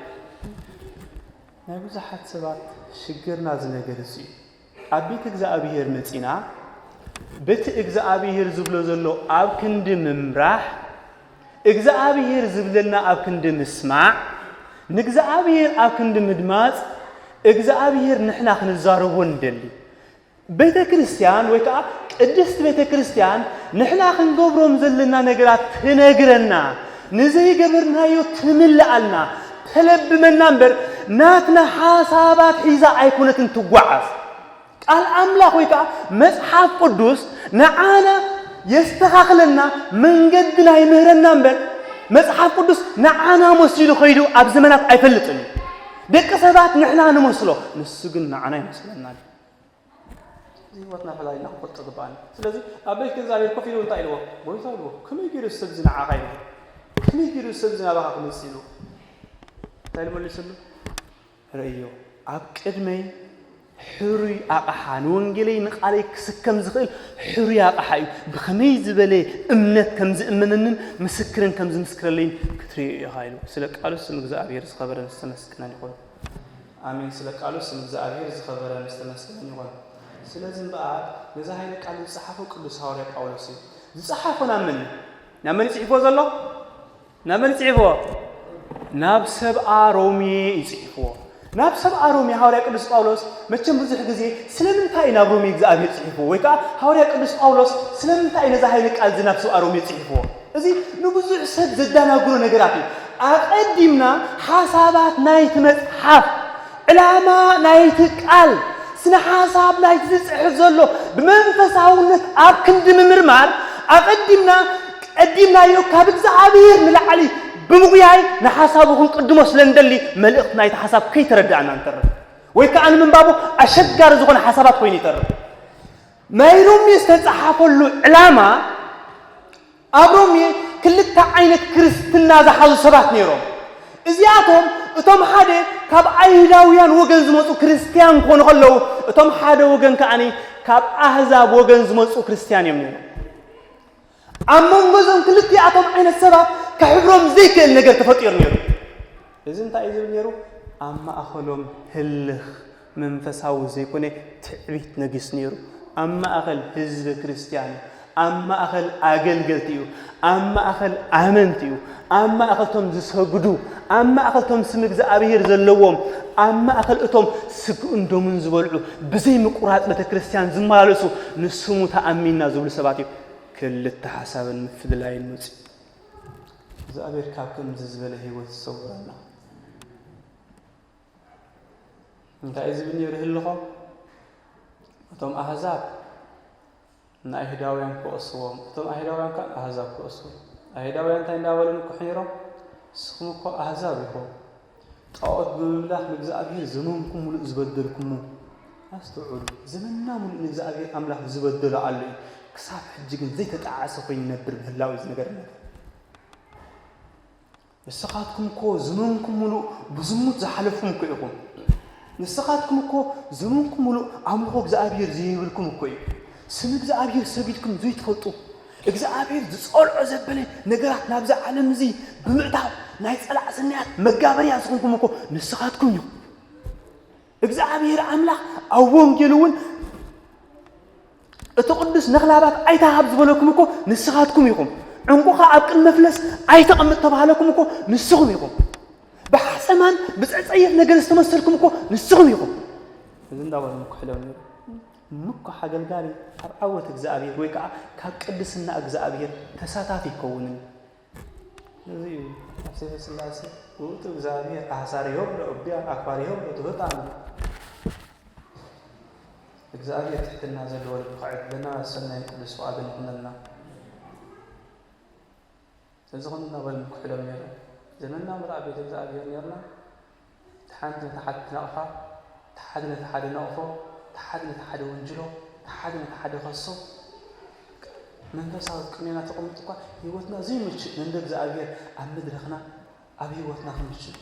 ናይ ብዙሓት ሰባት ሽግርና እዚ ነገር እዚ እዩ። ኣብ ቤት እግዚኣብሔር መጺና በቲ እግዚኣብሔር ዝብሎ ዘሎ ኣብ ክንዲ ምምራሕ፣ እግዚኣብሔር ዝብለና ኣብ ክንዲ ምስማዕ፣ ንእግዚኣብሔር ኣብ ክንዲ ምድማጽ፣ እግዚኣብሔር ንሕና ክንዛረቦ ንደሊ። ቤተ ክርስቲያን ወይ ከዓ ቅድስቲ ቤተ ክርስቲያን ንሕና ክንገብሮም ዘለና ነገራት ትነግረና፣ ንዘይገበርናዮ ትምልኣልና፣ ተለብመና እምበር ናትና ሓሳባት ሒዛ ኣይኮነትን ትጓዓዝ። ቃል ኣምላኽ ወይ ከዓ መጽሓፍ ቅዱስ ንዓና የስተኻኽለና፣ መንገድና ይምህረና እምበር መጽሓፍ ቅዱስ ንዓና መሲሉ ኸይዱ ኣብ ዘመናት ኣይፈልጥን እዩ። ደቂ ሰባት ንሕና ንመስሎ፣ ንሱ ግን ንዓና ይመስለና እዩ። እዚ ህይወትና ፈላሊና ክንፈልጦ ግባኣና። ስለዚ ኣብ ቤት እግዚኣብሔር ኮፍ ኢሉ እንታይ ኢልዎ? ጎይታ ኢልዎ፣ "ከመይ ገይሩ ሰብ እዚ ንዓኻ ኢልዎ? ከመይ ገይሩ ሰብ እዚ ናባኻ ክመጽእ ኢሉ?" እንታይ ኢሉ መሊስሉ? ርእዮ፣ ኣብ ቅድመይ ሕሩይ ኣቕሓ፣ ንወንጌለይ ንቓለይ ክስከም ዝኽእል ሕሩይ ኣቕሓ እዩ። ብኸመይ ዝበለ እምነት ከም ዝእመነንን ምስክርን ከም ዝምስክረለይን ክትርእዮ ኢኻ ኢሉ። ስለ ቃሉ ስም እግዚኣብሔር ዝኸበረን ዝተመስገነን ይኹን። ኣሜን። ስለ ቃሉ ስም እግዚኣብሔር ዝኸበረን ዝተመስገነን ይኹን። ስለዚ እምበኣር ነዚ ኃይለ ቃል ዝጸሓፎ ቅዱስ ሃዋርያ ጳውሎስ እዩ። ዝጸሓፎ ናብ መን እዩ? ናብ መን እዩ ጽሒፍዎ ዘሎ? ናብ መን እዩ ጽሒፍዎ? ናብ ሰብኣ ሮሜ እዩ ጽሒፍዎ። ናብ ሰብኣ ሮሜ ሃዋርያ ቅዱስ ጳውሎስ መቸም ብዙሕ ግዜ ስለምንታይ እዩ ናብ ሮሜ እግዚኣብሔር ጽሒፍዎ? ወይ ከኣ ሃዋርያ ቅዱስ ጳውሎስ ስለምንታይ እዩ ነዚ ኃይለ ቃል እዚ ናብ ሰብኣ ሮሜ ጽሒፍዎ? እዚ ንብዙሕ ሰብ ዘዳናግሮ ነገራት እዩ። ኣቐዲምና ሓሳባት ናይቲ መጽሓፍ፣ ዕላማ ናይቲ ቃል፣ ስነ ሓሳብ ናይቲ ዝጽሕፍ ዘሎ ብመንፈሳውነት ኣብ ክንዲ ምምርማር፣ ኣቐዲምና ቀዲምናዮ ካብ እግዚኣብሔር ንላዕሊ ብምጉያይ ንሓሳቡ ክንቅድሞ ስለ እንደሊ መልእኽቲ ናይቲ ሓሳብ ከይተረዳእና ንተርፍ። ወይ ከኣ ንምንባቡ ኣሸጋሪ ዝኾነ ሓሳባት ኮይኑ ይተርፍ። ናይ ሮሜ ዝተጻሓፈሉ ዕላማ ኣብ ሮሜ ክልተ ዓይነት ክርስትና ዝሓዙ ሰባት ነይሮም። እዚኣቶም እቶም ሓደ ካብ ኣይሁዳውያን ወገን ዝመጹ ክርስትያን ክኾኑ ከለዉ፣ እቶም ሓደ ወገን ከኣ ካብ ኣህዛብ ወገን ዝመጹ ክርስትያን እዮም ነይሮም። ኣብ መንጎ እዞም ክልቲኣቶም ዓይነት ሰባት ክሕብሮም ዘይክእል ነገር ተፈጢሩ ነይሩ። እዚ እንታይ እዩ ዝብል ነይሩ? ኣብ ማእኸሎም ህልኽ መንፈሳዊ ዘይኮነ ትዕቢት ነጊሱ ነይሩ። ኣብ ማእኸል ህዝቢ ክርስትያን እዩ። ኣብ ማእኸል ኣገልገልቲ እዩ። ኣብ ማእኸል ኣመንቲ እዩ። ኣብ ማእኸል እቶም ዝሰግዱ፣ ኣብ ማእኸል እቶም ስም እግዚኣብሔር ዘለዎም፣ ኣብ ማእኸል እቶም ስግኡን ደሙን ዝበልዑ፣ ብዘይ ምቁራጽ ቤተ ክርስቲያን ዝመላለሱ፣ ንስሙ ተኣሚንና ዝብሉ ሰባት እዩ። ክልተ ሓሳብን ምፍልላይን መጽዩ። እግዚኣብሔር ካብ ከምዚ ዝበለ ህይወት ይሰውረና። እንታይ እዩ ዝብል ነይሩ ህልኾም? እቶም ኣህዛብ ንኣይሁዳውያን ክወስዎም፣ እቶም ኣይሁዳውያን ከኣ ንኣህዛብ ክወስዎም። ኣይሁዳውያን እንታይ እንዳበሎም ይኩሑ ነይሮም? ንስኹም እኮ ኣህዛብ ኢኹም። ጣዖት ብምምላኽ ንእግዚኣብሔር ዘመንኩም ሙሉእ ዝበደልኩሞ። ኣስተውዕሉ፣ ዘመንና ሙሉእ ንእግዚኣብሔር ኣምላኽ ዝበደሎ ኣሎ እዩ። ክሳብ ሕጂ ግን ዘይተጣዓሰ ኮይኑ ይነብር ምህላው እዩ ዝነገረና። ንስኻትኩም እኮ ዘመንኩም ሙሉእ ብዝሙት ዝሓለፍኩም እኮ ኢኹም። ንስኻትኩም እኮ ዘመንኩም ሙሉእ ኣምልኾ እግዚኣብሔር ዘይብልኩም እኮ እዩ። ስም እግዚኣብሔር ሰጊድኩም ዘይትፈልጡ፣ እግዚኣብሔር ዝጸልዖ ዘበለ ነገራት ናብዛ ዓለም እዚ ብምእታው ናይ ጸላእ ሰናያት መጋበርያ ዝኾንኩም እኮ ንስኻትኩም ኢኹም። እግዚኣብሔር ኣምላኽ ኣብ ወንጌሉ እውን እቲ ቅዱስ ነኽላባት ኣይትሃብ ዝበለኩም እኮ ንስኻትኩም ኢኹም። ዕንቁኻ ኣብ ቅድሚ መፍለስ ኣይተቐምጥ ተባህለኩም እኮ ንስኹም ኢኹም። ብሓሰማን ብጸጸየፍ ነገር ዝተመሰልኩም እኮ ንስኹም ኢኹም። እዚ እንዳበሉ ምኩሕሎም ነይሩ። ምኩሕ ኣገልጋሊ ኣብ ዓወት እግዚኣብሔር ወይ ከዓ ካብ ቅድስና እግዚኣብሔር ተሳታፊ ይከውንን። እዚ እዩ ኣብ ሰይፈ ስላሴ ውእቱ እግዚኣብሔር ኣሕሳሪሆም ለእቡያን ኣክባሪሆም ለትሑታን። እግዚኣብሔር ትሕትና ዘለዎ ልቢ ከዕድለና ሰናይ ቅዱስ ፍቓዱ ንኹነልና። እዚ ኹን እናበሉ ምኩሕሎም ነይሮም። ዘመንና ምልኣ ቤት እግዚኣብሔር ነይርና። እቲ ሓንቲ ነቲ ሓደ ትነቕፋ፣ እቲ ሓደ ነቲ ሓደ ነቕፎ፣ እቲ ሓደ ነቲ ሓደ ወንጅሎ፣ እቲ ሓደ ነቲ ሓደ ከሶ። መንፈሳዊ ቅኔና ተቐምጡ እኳ ህይወትና ዘይምችእ መንደ እግዚኣብሔር ኣብ መድረኽና ኣብ ህይወትና ክምችእ።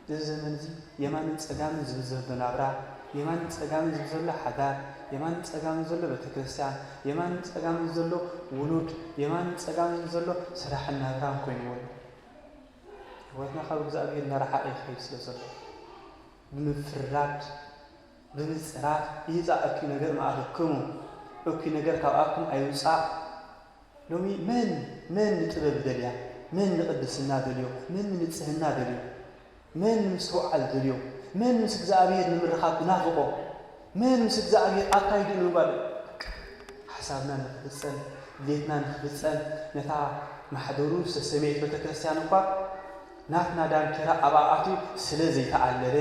እዚ ዘመን እዚ የማንን ጸጋምን ዝብል ዘሎ ናብራ፣ የማንን ጸጋምን ዝብል ዘሎ ሓዳር፣ የማንን ጸጋምን ዘሎ ቤተክርስትያን፣ የማንን ጸጋምን ዘሎ ውሉድ፣ የማንን ጸጋምን ዘሎ ስራሕን ናብራን ኮይኑ ኣሎ። ህይወትና ካብ እግዚኣብሔር እናረሓቐ ይኸይድ ስለ ዘሎ፣ ብምፍራድ፣ ብምጽራፍ፣ ይጻእ እኩይ ነገር እምኣኽክሙ፣ እኩይ ነገር ካብኣኩም ኣይውጻእ። ሎሚ መን፣ መን ንጥበብ ደልያ? መን ንቅድስና ደልዮ? መን ንንጽህና ደልዮ? መን ንምስትውዓል ደልዮ? መን ምስ እግዚኣብሔር ንምርኻብ ዝናፍቆ? መን ምስ እግዚኣብሔር ኣካይዱ ንምባል? ሓሳብና ንክፍጸም፣ ድሌትና ንክፍጸም፣ ነታ ማሕደሩ ዝተሰመየት ቤተክርስትያን እኳ ናትና ዳንኬራ ኣብኣ ኣትዩ ስለ ዘይተኣለለ፣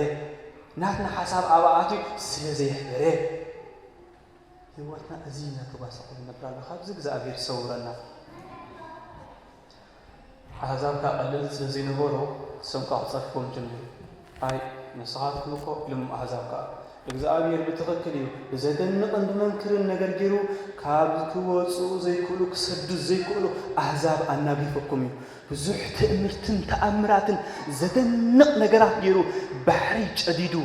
ናትና ሓሳብ ኣብኣ ኣትዩ ስለ ዘየሕደረ፣ ህይወትና እዚ እናተጓሰቐ ዝነብር ኣሎ። ካብዚ እግዚኣብሔር ይሰውረና። ኣህዛብ ከኣ ቀለልቲ ስለ ዘይነበሩ፣ እሶም ከኣ ክጸርፍዎም ጀመሩ። ኣይ፣ ንስኻትኩም እኮ፣ ኢሎም ኣህዛብ ከኣ፣ እግዚኣብሔር ብትኽክል እዩ ብዘደንቕን ብመንክርን ነገር ገይሩ ካብ ክወጽኡ ዘይክእሉ፣ ክሰዱ ዘይክእሉ ኣህዛብ ኣናጊፈኩም እዩ። ብዙሕ ትእምርትን ተኣምራትን ዘደንቕ ነገራት ገይሩ፣ ባሕሪ ጨዲዱ፣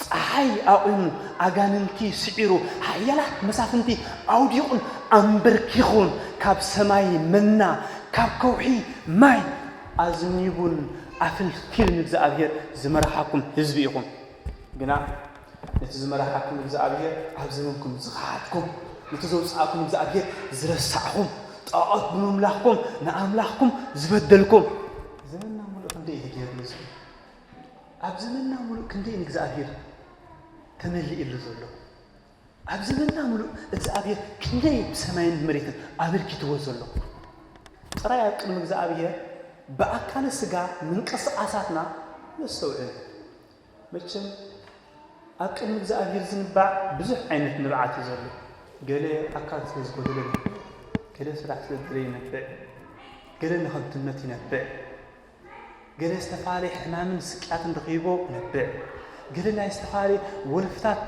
ጸሓይ ኣቑሙ፣ ኣጋንንቲ ስዒሩ፣ ሓያላት መሳፍንቲ ኣውዲቑን ኣንበርኪኹን፣ ካብ ሰማይ መና፣ ካብ ከውሒ ማይ ኣዝኒቡን ኣፍልፊሉን እግዚኣብሔር ዝመርሓኩም ህዝቢ ኢኹም። ግና ነቲ ዝመርሓኩም እግዚኣብሔር ኣብ ዘመንኩም ዝኸሓድኩም፣ ነቲ ዘውጽኣኩም እግዚኣብሔር ዝረሳዕኹም፣ ጣዖት ብምምላኽኩም ንኣምላኽኩም ዝበደልኩም፣ ዘመንና ሙሉእ ክንደይ እዩ ተገይሩሉ ዘሎ? ኣብ ዘመንና ሙሉእ ክንደይ ንእግዚኣብሔር ተመሊእሉ ዘሎ? ኣብ ዘመንና ሙሉእ እግዚኣብሔር ክንደይ ብሰማይን መሬትን ኣበርኪትዎ ዘሎ? ጥራይ ኣብ ቅድሚ እግዚኣብሔር ብኣካለ ስጋ ምንቅስቓሳትና ነስተውዕል። መቸም ኣብ ቅድሚ እግዚኣብሔር ዝንባዕ ብዙሕ ዓይነት ንብዓት እዩ ዘሎ። ገለ ኣካል ስለ ዝጎደለ ይነብዕ፣ ገለ ስራሕ ስለ ዝደለየ ይነብዕ፣ ገለ ንኸንቱነት ይነብዕ፣ ገለ ዝተፈላለየ ሕማምን ስቅያትን ረኺብዎ ይነብዕ፣ ገለ ናይ ዝተፈላለየ ወልፍታት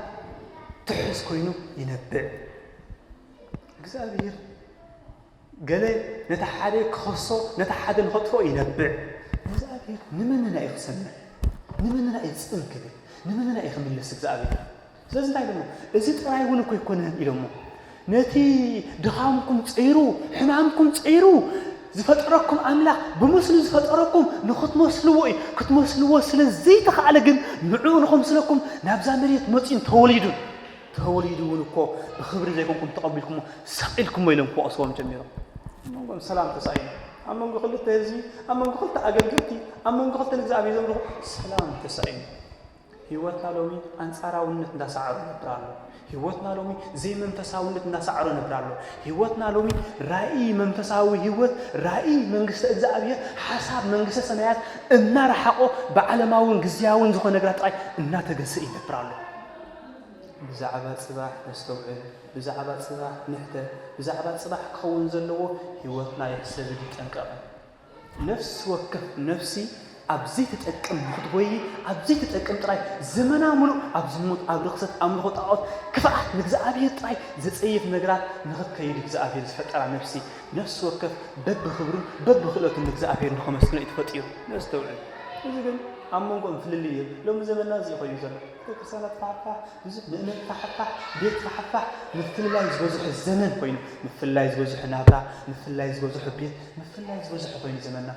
ትሑዝ ኮይኑ ይነብዕ። እግዚኣብሔር ገለ ነቲ ሓደ ክኸሶ፣ ነቲ ሓደ ንኸጥፍኦ ይነብዕ። እግዚኣብሔር ንመንና እዩ ክሰምዕ? ንመንና እዩ ጽን ክብል? ንመንና እዩ ክምልስ እግዚኣብሔር? ስለዚ እንታይ ኢሎሞ? እዚ ጥራይ እውን እኮ ኣይኮነን ኢሎሞ። ነቲ ድኻምኩም ጸይሩ፣ ሕማምኩም ጸይሩ ዝፈጠረኩም ኣምላኽ፣ ብምስሉ ዝፈጠረኩም ንኽትመስልዎ እዩ። ክትመስልዎ ስለ ዘይተኻእለ ግን ንዕኡ ንኸምስለኩም ናብዛ መሬት መጺኡን ተወሊዱን። ተወሊዱ እውን እኮ ብኽብሪ ዘይኮንኩም ተቐቢልኩሞ፣ ሰቒልኩሞ ኢሎም ክወቕስዎም ጀሚሮም። ኣብ መንጎም ሰላም ተሳኢኑ። ኣብ መንጎ ክልተ ህዝቢ፣ ኣብ መንጎ ክልተ ኣገልገልቲ፣ ኣብ መንጎ ክልተ ንእግዚኣብሔር ዘምልኹ ሰላም ተሳኢኑ። ህይወትና ሎሚ ኣንጻራውነት እንዳሰዓሮ ነብር ኣሎ። ህይወትና ሎሚ ዘይመንፈሳውነት እንዳሰዓሮ ነብር ኣሎ። ህይወትና ሎሚ ራእይ መንፈሳዊ ህይወት፣ ራእይ መንግስቲ እግዚኣብሔር፣ ሓሳብ መንግስተ ሰማያት እናረሓቆ ብዓለማውን ግዝያውን ዝኾነ ነገራት ጥራይ እናተገሰ ይነብር ኣሎ። ብዛዕባ ጽባሕ ነስተውዕል፣ ብዛዕባ ጽባሕ ንሕተ፣ ብዛዕባ ጽባሕ ክኸውን ዘለዎ ህይወትና ይሕሰብን ይጠንቀቕን። ነፍሲ ወከፍ ነፍሲ ኣብ ዘይትጠቅም ንኽትጎይ፣ ኣብ ዘይትጠቅም ጥራይ ዘመና ምሉእ ኣብ ዝሙት፣ ኣብ ርኽሰት፣ ኣምልኾ ጣዖት፣ ክፍኣት፣ ንእግዚኣብሔር ጥራይ ዘጸይፍ ነገራት ንኽትከይድ እግዚኣብሔር ዝፈጠራ ነፍሲ፣ ነፍሲ ወከፍ በብኽብሩን በብኽእለቱን ንእግዚኣብሔር ንኸመስግኖ እዩ ተፈጢሩ። ነስተውዕል። እዚ ግን ኣብ መንጎኦም ፍልልይ እዩ። ሎሚ ዘመንና እዚ እዩ ኮይኑ ዘሎ። ቤተክርስትያናት ፋሕፋሕ፣ ብዙሕ ምእመን ፋሕፋሕ፣ ቤት ፋሕፋሕ፣ ምፍልላይ ዝበዝሖ ዘመን ኮይኑ፣ ምፍልላይ ዝበዝሖ ናብራ፣ ምፍልላይ ዝበዝሖ ቤት፣ ምፍልላይ ዝበዝሖ ኮይኑ ዘመንና።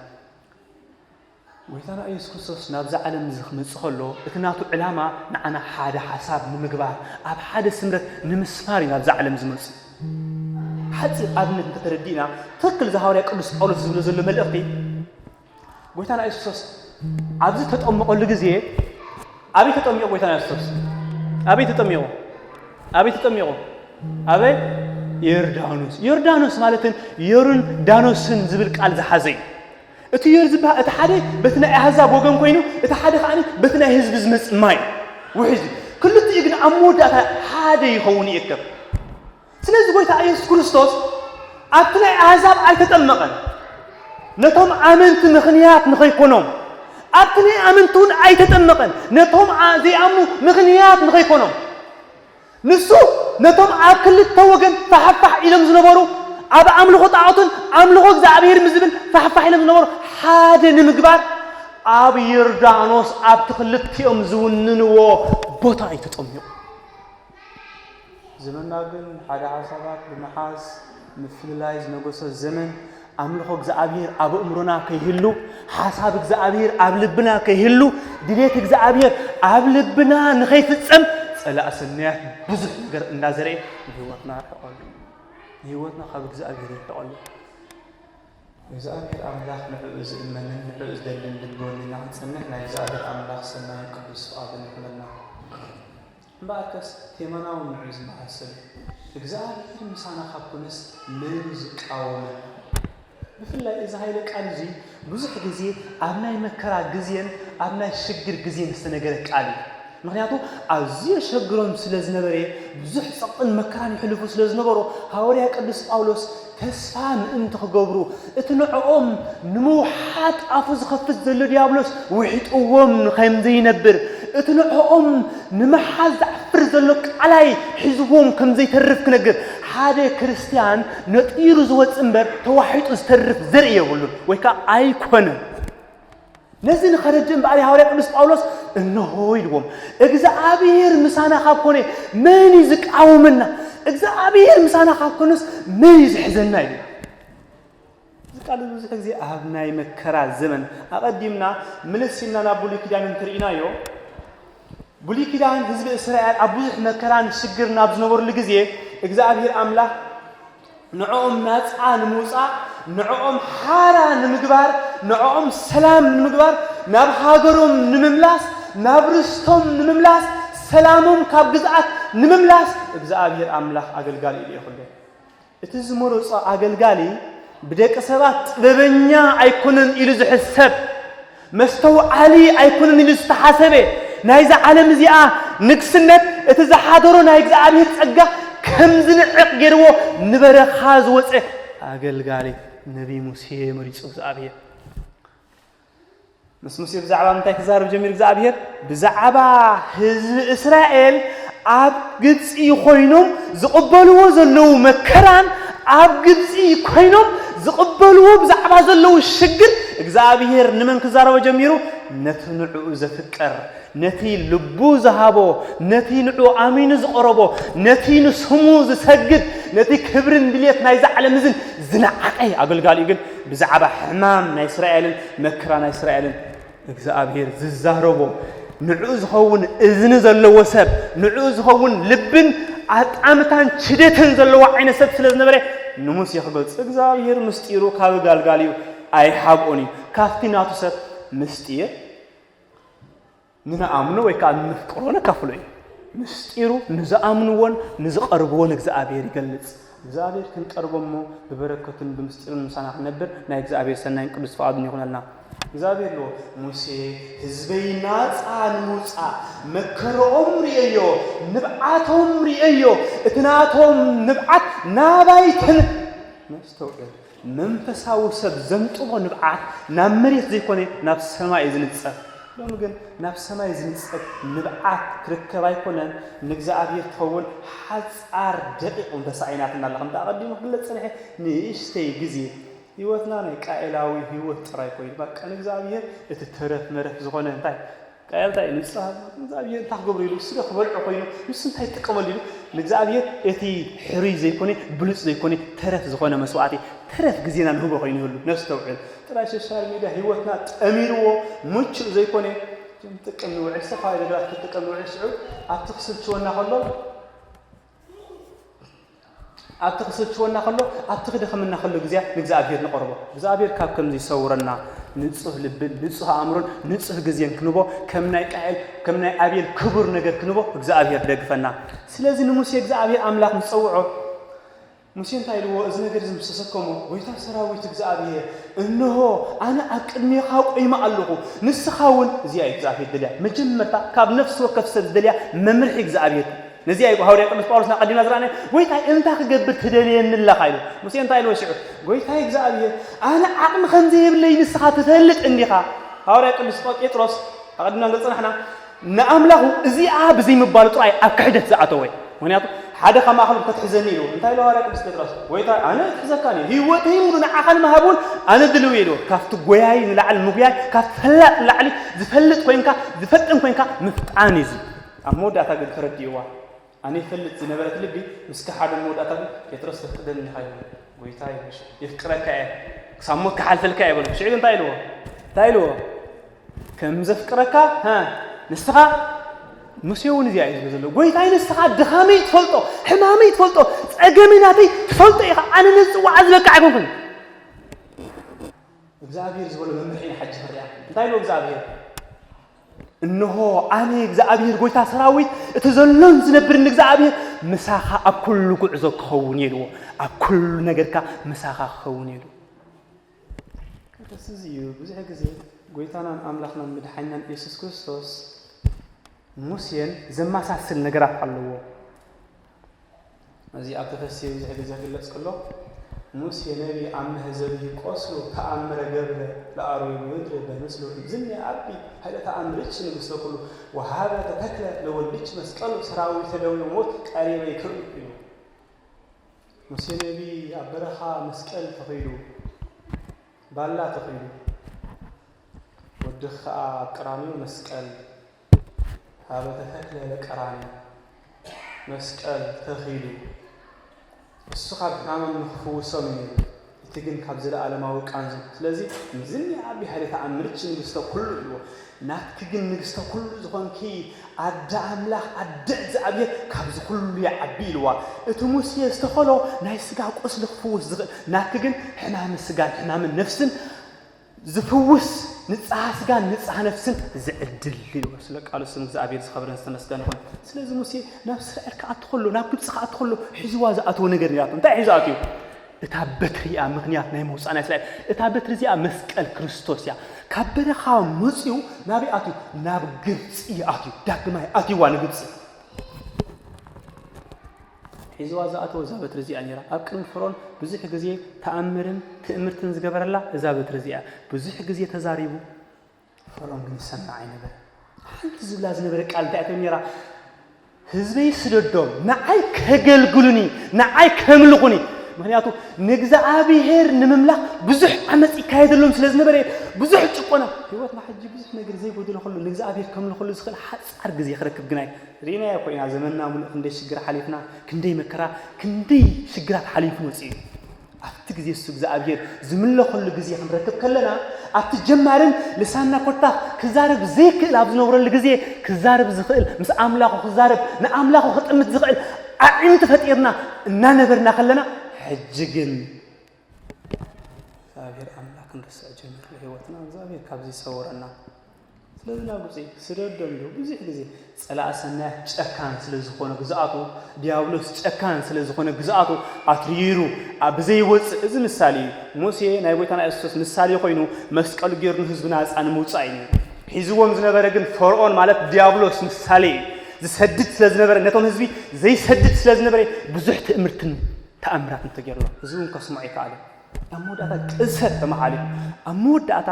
ጎይታና ኢየሱስ ክርስቶስ ናብዛ ዓለም እዚ ክመጽእ ከሎ፣ እቲ ናቱ ዕላማ ንዓና ሓደ ሓሳብ ንምግባር፣ ኣብ ሓደ ስምረት ንምስማር እዩ ናብዛ ዓለም ዝመጽእ። ሓጺር ኣብነት እንተተረዲእና፣ ትኽክል እዚ ሃዋርያ ቅዱስ ጳውሎስ ዝብሎ ዘሎ መልእኽቲ፣ ጎይታና ኢየሱስ ክርስቶስ ኣብዚ ተጠመቐሉ ግዜ፣ ኣበይ ተጠሚቑ ጎይታና ኢየሱስ ክርስቶስ? ኣበይ ተጠሚቑ? ኣበይ ተጠሚቑ? ኣበይ? ዮርዳኖስ። ዮርዳኖስ ማለትን ዮርን ዳኖስን ዝብል ቃል ዝሓዘ እዩ። እቲ ዮር ዝበሃል፣ እቲ ሓደ በቲ ናይ ኣህዛብ ወገን ኮይኑ፣ እቲ ሓደ ከኣ በቲ ናይ ህዝቢ ዝመጽእ ማይ ውሕዝ እዩ። ክልቲኡ ግን ኣብ መወዳእታ ሓደ ይኸውን ይእከብ። ስለዚ ጎይታ ኢየሱስ ክርስቶስ ኣብቲ ናይ ኣህዛብ ኣይተጠመቐን፣ ነቶም ኣመንቲ ምኽንያት ንኸይኮኖም። ኣብቲ ናይ ኣመንቲ እውን ኣይተጠመቐን፣ ነቶም ኣ-፣ ዘይኣምኑ ምኽንያት ንኸይኮኖም። ንሱ ነቶም ኣብ ክልተ ወገን ፋሕፋሕ ኢሎም ዝነበሩ፣ ኣብ ኣምልኾ ጣዖትን ኣምልኾ እግዚኣብሔር ምስ ዝብል ፋሕፋሕ ኢሎም ዝነበሩ ሓደ ንምግባር ኣብ ዮርዳኖስ ኣብቲ ክልቲኦም ዝውንንዎ ቦታ እዩ ተጠሚቑ። ዘመንና ግን ሓደ ሓሳባት ብምሓዝ ምፍልላይ ዝነገሶ ዘመን፣ ኣምልኾ እግዚኣብሔር ኣብ ኣእምሮና ከይህሉ፣ ሓሳብ እግዚኣብሔር ኣብ ልብና ከይህሉ፣ ድሌት እግዚኣብሔር ኣብ ልብና ንኸይፍጸም ጸላእ ሰናያት ብዙሕ ነገር እንዳዘርአ ንህይወትና ይርሕቐሉ። ንህይወትና ካብ እግዚኣብሔር ይርሕቐሉ። እግዚኣብሔር ኣምላኽ ንዕኡ ዝእመንን ንዕኡ ዝደልን ልቢ ወኒና ክንጸንሕ ናይ እግዚኣብሔር ኣምላኽ ሰናይን ቅዱስ ፍቓዱ ይኹነልና። እምበኣርከስ ቴማና እውን ንዕኡ ዝመሳሰል እዩ። እግዚኣብሔር ምሳና ካብ ኮነስ መን እዩ ዝቃወመና? ብፍላይ እዚ ኃይለ ቃል እዚ ብዙሕ ግዜ ኣብ ናይ መከራ ግዜን ኣብ ናይ ሽግር ግዜን ዝተነገረ ቃል እዩ። ምኽንያቱ ኣዝዩ የሸግሮም ስለ ዝነበረ፣ ብዙሕ ጸቕጥን መከራን ይሕልፉ ስለ ዝነበሩ፣ ሃዋርያ ቅዱስ ጳውሎስ ተስፋ ምእንቲ ክገብሩ፣ እቲ ንዕኦም ንምውሓጥ ኣፉ ዝኸፍት ዘሎ ዲያብሎስ ውሒጥዎም ከም ዘይነብር፣ እቲ ንዕኦም ንምሓዝ ዘዕፍር ዘሎ ቃላይ ሒዝዎም ከም ዘይተርፍ ክነግር፣ ሓደ ክርስትያን ነጢሩ ዝወጽእ እምበር ተዋሒጡ ዝተርፍ ዘርኢ የብሉን፣ ወይ ከኣ ኣይኮነን። ነዚ ንኸረድእ እምበኣር ሃዋርያ ቅዱስ ጳውሎስ እንሆ ኢልዎም፣ እግዚኣብሔር ምሳና ካብ ኮነ መን እዩ ዝቃወመና? እግዚኣብሔር ምሳና ካብ ኮነስ መን እዩ ዝሕዘና? ኢሉ። እዚ ቃል እዚ ብዙሕ ግዜ ኣብ ናይ መከራ ዘመን፣ ኣቐዲምና ምልስ ኢልና ናብ ብሉይ ኪዳን እንተርኢናዮ፣ ብሉይ ኪዳን ህዝቢ እስራኤል ኣብ ብዙሕ መከራን ሽግርን ኣብ ዝነበሩሉ ግዜ እግዚኣብሔር ኣምላኽ ንዕኦም ናጻ ንምውጻእ፣ ንዕኦም ሓራ ንምግባር፣ ንዕኦም ሰላም ንምግባር፣ ናብ ሃገሮም ንምምላስ፣ ናብ ርስቶም ንምምላስ፣ ሰላሞም ካብ ግዝኣት ንምምላስ እግዚኣብሔር ኣምላኽ ኣገልጋሊ ኢሉ ይኹሎም። እቲ ዝመረጾ ኣገልጋሊ ብደቂ ሰባት ጥበበኛ ኣይኮነን ኢሉ ዝሕሰብ፣ መስተውዓሊ ኣይኮነን ኢሉ ዝተሓሰበ፣ ናይዛ ዓለም እዚኣ ንግስነት፣ እቲ ዝሓደሮ ናይ እግዚኣብሔር ጸጋ ከም ዝንዕቕ ገይርዎ ንበረኻ ዝወጸ ኣገልጋሊ ነቢ ሙሴ መሪጹ እግዚኣብሔር። ምስ ሙሴ ብዛዕባ ምንታይ ክዛረብ ጀሚሩ እግዚኣብሔር? ብዛዕባ ህዝቢ እስራኤል ኣብ ግብጺ ኮይኖም ዝቕበልዎ ዘለዉ መከራን ኣብ ግብጺ ኮይኖም ዝቕበልዎ ብዛዕባ ዘለዉ ሽግር እግዚኣብሔር ንመን ክዛረቦ ጀሚሩ? ነቲ ንዕኡ ዘፍቅር፣ ነቲ ልቡ ዝሃቦ፣ ነቲ ንዕኡ ኣሚኑ ዝቐረቦ፣ ነቲ ንስሙ ዝሰግድ፣ ነቲ ክብርን ድሌት ናይዛ ዓለም እዝን ዝነዓቐ ኣገልጋሊኡ ግን ብዛዕባ ሕማም ናይ እስራኤልን መከራ ናይ እስራኤልን እግዚኣብሔር ዝዛረቦ ንዕኡ ዝኸውን እዝኒ ዘለዎ ሰብ፣ ንዕኡ ዝኸውን ልብን ኣጣምታን ችደትን ዘለዎ ዓይነት ሰብ ስለ ዝነበረ፣ ንሙሴ ክገልጽ እግዚኣብሔር ምስጢሩ ካብ ጋልጋል እዩ ኣይሓብኦን እዩ። ካብቲ ናቱ ሰብ ምስጢር ንንኣምኖ ወይ ከዓ ንፍቅሮ ነካፍሎ እዩ። ምስጢሩ ንዝኣምንዎን ንዝቐርብዎን እግዚኣብሔር ይገልጽ። እግዚኣብሔር ክንቀርቦ እሞ ብበረከቱን ብምስጢሩን ምሳና ክንነብር ናይ እግዚኣብሔር ሰናይን ቅዱስ ፍቓዱን ይኹነልና። እግዚኣብሔር ኣለዎ፣ "ሙሴ ህዝበይ ናጻ ንምውጻእ መከረኦም ርእየዮ፣ ንብዓቶም ርእየዮ፣ እቲ ናቶም ንብዓት ናባይ ተን-" መስተውዕል። መንፈሳዊ ሰብ ዘምጥቦ ንብዓት ናብ መሬት ዘይኮነ ናብ ሰማይ እዩ ዝንጸፍ። ሎሚ ግን ናብ ሰማይ ዝንጸፍ ንብዓት ክርከብ ኣይኮነን፣ ንእግዚኣብሔር ትኸውን ሓጻር ደቂቕ እውን ተሳኢናትና ኣላ። ከምቲ ኣቐዲሙ ክግለጽ ጸኒሐ፣ ንእሽተይ ግዜ ህይወትና ናይ ቃኤላዊ ህይወት ጥራይ ኮይኑ፣ በቃ ንእግዚኣብሔር እቲ ተረፍ መረፍ ዝኾነ እንታይ ቃየል እንታይ እዩ? ንስኻ እግዚኣብሔር እንታይ ክገብሮ ኢሉ? ንሱ ዶ ክበልዖ ኮይኑ? ንሱ እንታይ ይጥቀመሉ ኢሉ? ንእግዚኣብሔር እቲ ሕሩይ ዘይኮነ፣ ብሉጽ ዘይኮነ፣ ተረፍ ዝኾነ መስዋዕቲ፣ ተረፍ ግዜና ንህቦ ኮይኑ ይህሉ። ነስተውዕል። ጥራይ ሶሻል ሚድያ ህይወትና ጠሚርዎ፣ ምቹእ ዘይኮነ፣ እቶም ጥቅም ንውዕል፣ ዝተፈላለዩ ነገራት ክጥቀም ንውዕል። ሽዑ ኣብቲ ክስልችወና ከሎ፣ ኣብቲ ክስልችወና ከሎ፣ ኣብቲ ክደኽመና ከሎ ግዜ ንእግዚኣብሔር ንቐርቦ። እግዚኣብሔር ካብ ከምዚ ይሰውረና። ንጹህ ልብን ንጹህ ኣእምሮን ንጹህ ግዜን ክንቦ፣ ከም ናይ ቃኤል፣ ከም ናይ ኣቤል ክቡር ነገር ክንቦ እግዚኣብሔር ደግፈና። ስለዚ ንሙሴ እግዚኣብሔር ኣምላኽ ምስ ጸውዖ፣ ሙሴ እንታይ ኢልዎ? እዚ ነገር እዚ ምስ ተሰከሞ፣ "ጎይታ ሰራዊት እግዚኣብሔር፣ እንሆ ኣነ ኣብ ቅድሜኻ ቆይመ ኣለኹ፣ ንስኻ እውን"፣ እዚኣ እዩ እግዚኣብሔር ደልያ። መጀመርታ ካብ ነፍሲ ወከፍ ሰብ ዝደልያ መምርሒ እግዚኣብሔር። ነዚኣ እዩ ሃዋርያ ቅዱስ ጳውሎስ ኣቐዲምና ዝረኣናዮ፣ "ጎይታይ፣ እንታይ ክገብር ትደልየኒ ኣለኻ?" ኢሉ። ሙሴ እንታይ ኢልዎ ሽዑ? "ጎይታይ እግዚኣብሔር፣ ኣነ ዓቕሚ ከም ዘየብለይ ንስኻ ትፈልጥ እንዲኻ?" ሃዋርያ ቅዱስ ጴጥሮስ ኣቐዲምና ዝጸናሕና፣ ንኣምላኹ እዚኣ ብዘይምባሉ ጥራይ ኣብ ክሕደት ዝኣተወ። ምኽንያቱ፣ "ሓደ ካብ ማእከሎም ከተሕዘኒ" ኢልዎ። እንታይ ኢልዎ ሃዋርያ ቅዱስ ጴጥሮስ? "ጎይታይ፣ ኣነ ኣይክሕዘካን እየ። ህይወተይ ሙሉ ንዓኻ ንምሃብ እውን ኣነ ድልው እየ" ኢልዎ። ካብቲ ጎያይ ንላዕሊ ምጉያይ፣ ካብቲ ፈላጥ ንላዕሊ ዝፈልጥ ኮይንካ፣ ዝፈጥን ኮይንካ ምፍጣን እዩ እዚ። ኣብ መወዳእታ ግን ተረዲእዋ። ኣነ ይፈልጥ ዝነበረት ልቢ ምስ ከሓደ መወዳእታ ግን ጴጥሮስ ተፍቅደኒ ኢኻ ኢሉ። ጎይታይ፣ የፍቅረካ እየ፣ ክሳብ ሞት ክሓልፈልካ እየ በሎ። ሽዑ እንታይ ኢልዎ? እንታይ ኢልዎ? ከም ዘፍቅረካ፣ ሃ፣ ንስኻ፣ ሙሴ እውን እዚኣ እዩ ዝብል ዘሎ። ጎይታይ፣ ንስኻ ድኻመይ ትፈልጦ፣ ሕማመይ ትፈልጦ፣ ጸገመይ ናተይ ትፈልጦ ኢኻ። ኣነ ነዚ ጽዋዕ ዝበቅዕ ኣይኮንኩን። እግዚኣብሔር ዝበሎ መምርሒ ኢና ሕጂ ክንሪኣ። እንታይ ኢሉ እግዚኣብሔር? "እንሆ ኣነ እግዚኣብሔር ጎይታ ሰራዊት፣ እቲ ዘሎን ዝነብርን እግዚኣብሔር፣ ምሳኻ ኣብ ኩሉ ጉዕዞ ክኸውን እየ" ኢልዎ። ኣብ ኩሉ ነገርካ ምሳኻ ክኸውን እየ ኢልዎ። ከስ እዚ እዩ። ብዙሕ ግዜ ጎይታናን ኣምላኽናን መድሓኛን የሱስ ክርስቶስ ሙሴን ዘመሳስል ነገራት ኣለዎ። እዚ ኣብ ተፈስሒ ብዙሕ ግዜ ክግለጽ ከሎ፣ "ሙሴ ነቢይ ኣብ መህዘቢሁ ቆስሉ ተኣምረ ገብረ ለአርዌ ምድር በምስሉ ዝኒ ኣቢ ኃይለ ተኣምርች ንግሥተ ኩሉ ወሃበ ተተክለ ለወልድች መስቀሉ ሰራዊተ ደዌ ሞት ቀሪበ ይክእሉ" ኢሉ። ሙሴ ነቢይ ኣብ በረኻ መስቀል ተኺሉ፣ ባላ ተኺሉ፣ ወድኽ ከኣ ኣብ ቀራንዮ መስቀል ሃበ ተተክለ ለቀራንዮ መስቀል ተኺሉ፣ እሱ ካብ ሕማሞም ንኽፍውሶም እዩ ነይሩ። እቲ ግን ካብ ዘለኣለማዊ ቃንዙ። ስለዚ፣ "ዝኒ ኣቢ ኃይለ ተኣምርች ንግሥተ ኩሉ" ኢልዎ። "ናትኪ ግን ንግሥተ ኩሉ ዝኾንኪ ኣደ ኣምላኽ፣ ኣደ እግዚኣብሔር ካብዚ ኩሉ ይዓቢ" ኢልዋ። እቲ ሙሴ ዝተኸሎ ናይ ስጋ ቁስሊ ክፍውስ ዝኽእል፣ ናትኪ ግን ሕማመ ስጋን ሕማመ ነፍስን ዝፍውስ ንጽሃ ስጋን ንጽሃ ነፍስን ዝዕድል ኢልዎ። ስለ ቃሉ ስም እግዚኣብሔር ዝኸበረን ዝተመስገነ ይኹን። ስለዚ ሙሴ ናብ እስራኤል ክኣቱ ከሎ፣ ናብ ግብጺ ክኣቱ ከሎ ሒዝዋ ዝኣተወ ነገር ነይራቶ። እንታይ ሒዙ ኣትዩ? እታ በትሪ እያ ምኽንያት ናይ ምውጻእ ናይ እስራኤል። እታ በትሪ እዚኣ መስቀል ክርስቶስ እያ። ካብ በረኻ መጺኡ ናበይ ኣትዩ? ናብ ግብጺ ኣትዩ። ዳግማይ ኣትዩዋ ንግብጺ። ሒዝዋ ዝኣተወ እዛ በትሪ እዚኣ ነይራ። ኣብ ቅድሚ ፈርኦን ብዙሕ ግዜ ተኣምርን ትእምርትን ዝገበረላ እዛ በትሪ እዚኣ። ብዙሕ ግዜ ተዛሪቡ፣ ፈርኦን ግን ይሰምዕ ኣይነበረን። ሓንቲ ዝብላ ዝነበረ ቃል እንታይ እያ ነይራ? "ህዝበይ ስደዶም፣ ንዓይ ከገልግሉኒ፣ ንዓይ ከምልኹኒ።" ምኽንያቱ ንእግዚኣብሔር ንምምላኽ ብዙሕ ዓመጽ ይካየደሎም ስለ ዝነበረ፣ ብዙሕ ጭቆና፣ ህይወትና ሕጂ ብዙሕ ነገር ዘይጎደሎ ከሎ ንእግዚኣብሔር ከምልኸሉ ዝኽእል ሓጻር ግዜ ክረክብ ግናይ ርኢናዮ እኮ ኢና፣ ዘመንና ሙሉእ ክንደይ ሽግር ሓሊፍና፣ ክንደይ መከራ፣ ክንደይ ሽግራት ሓሊፉ መጺኡ እዩ። ኣብቲ ግዜ እሱ እግዚኣብሔር ዝምለኸሉ ግዜ ክንረክብ ከለና፣ ኣብቲ ጀማርን ልሳንና ኮታ ክዛረብ ዘይክእል ኣብ ዝነብረሉ ግዜ፣ ክዛረብ ዝኽእል፣ ምስ ኣምላኹ ክዛረብ፣ ንኣምላኹ ክጥምት ዝኽእል ኣዒንቲ ፈጢርና እናነበርና ከለና፣ ሕጂ ግን እግዚኣብሔር ኣምላኽ ክንርስዕ ጀሚርና ህይወትና። እግዚኣብሔር ካብዚ ይሰውረና። ስለዚ ናብ ግብፂ ስደዶም ኢሉ ብዙሕ ግዜ ጸላኢ ሰናያት ጨካን ስለ ዝኾነ ግዝኣቱ፣ ዲያብሎስ ጨካን ስለ ዝኾነ ግዝኣቱ ኣትሪሩ ኣብ ብዘይወፅእ፣ እዚ ምሳሌ እዩ። ሙሴ ናይ ጎይታና የሱስ ምሳሌ ኮይኑ መስቀሉ ገይሩ ንህዝቢ ናፃ ንምውፃእ እዩ። ሒዝዎም ዝነበረ ግን ፈርዖን ማለት ዲያብሎስ ምሳሌ እዩ። ዝሰድድ ስለ ዝነበረ፣ ነቶም ህዝቢ ዘይሰድድ ስለ ዝነበረ ብዙሕ ትእምርትን ተኣምራትን ተገይርሎም። ህዝቢ እውን ከስምዖ ኣይከኣለን። ኣብ መወዳእታ ቅሰት ተመሓሊፉ። ኣብ መወዳእታ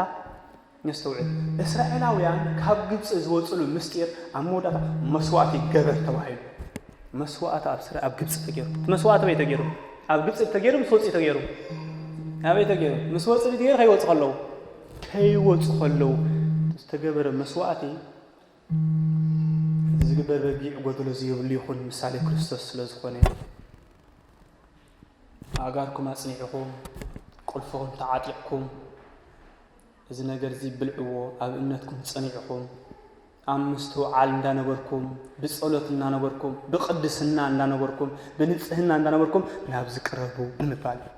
ነስተውዕል። እስራኤላውያን ካብ ግብፂ ዝወፅሉ ምስጢር ኣብ መወዳእታ መስዋእቲ ገበር ተባሂሉ። መስዋእቲ ኣብ ስራ ኣብ ግብፂ ተገይሩ። እቲ መስዋእቲ ኣበይ ተገይሩ? ኣብ ግብፂ ተገይሩ፣ ምስ ወፂ ተገይሩ። ኣበይ ተገይሩ? ምስ ወፂ ተገይሩ፣ ከይወፁ ከለዉ። ከይወፁ ከለዉ ዝተገበረ መስዋእቲ፣ እቲ ዝግበር በጊዕ ጎደሎ ዘይብሉ ይኹን፣ ምሳሌ ክርስቶስ ስለ ዝኾነ። ኣእጋርኩም ኣጽኒዕኹም፣ ቁልፍኹም ተዓጢቕኩም፣ እዚ ነገር እዚ ብልዕዎ፣ ኣብ እምነትኩም ጸኒዕኹም፣ ኣብ ምስትውዓል እንዳነበርኩም፣ ብጸሎት እንዳነበርኩም፣ ብቅድስና እንዳነበርኩም፣ ብንጽህና እንዳነበርኩም ናብዚ ቅረቡ ንምባል እዩ።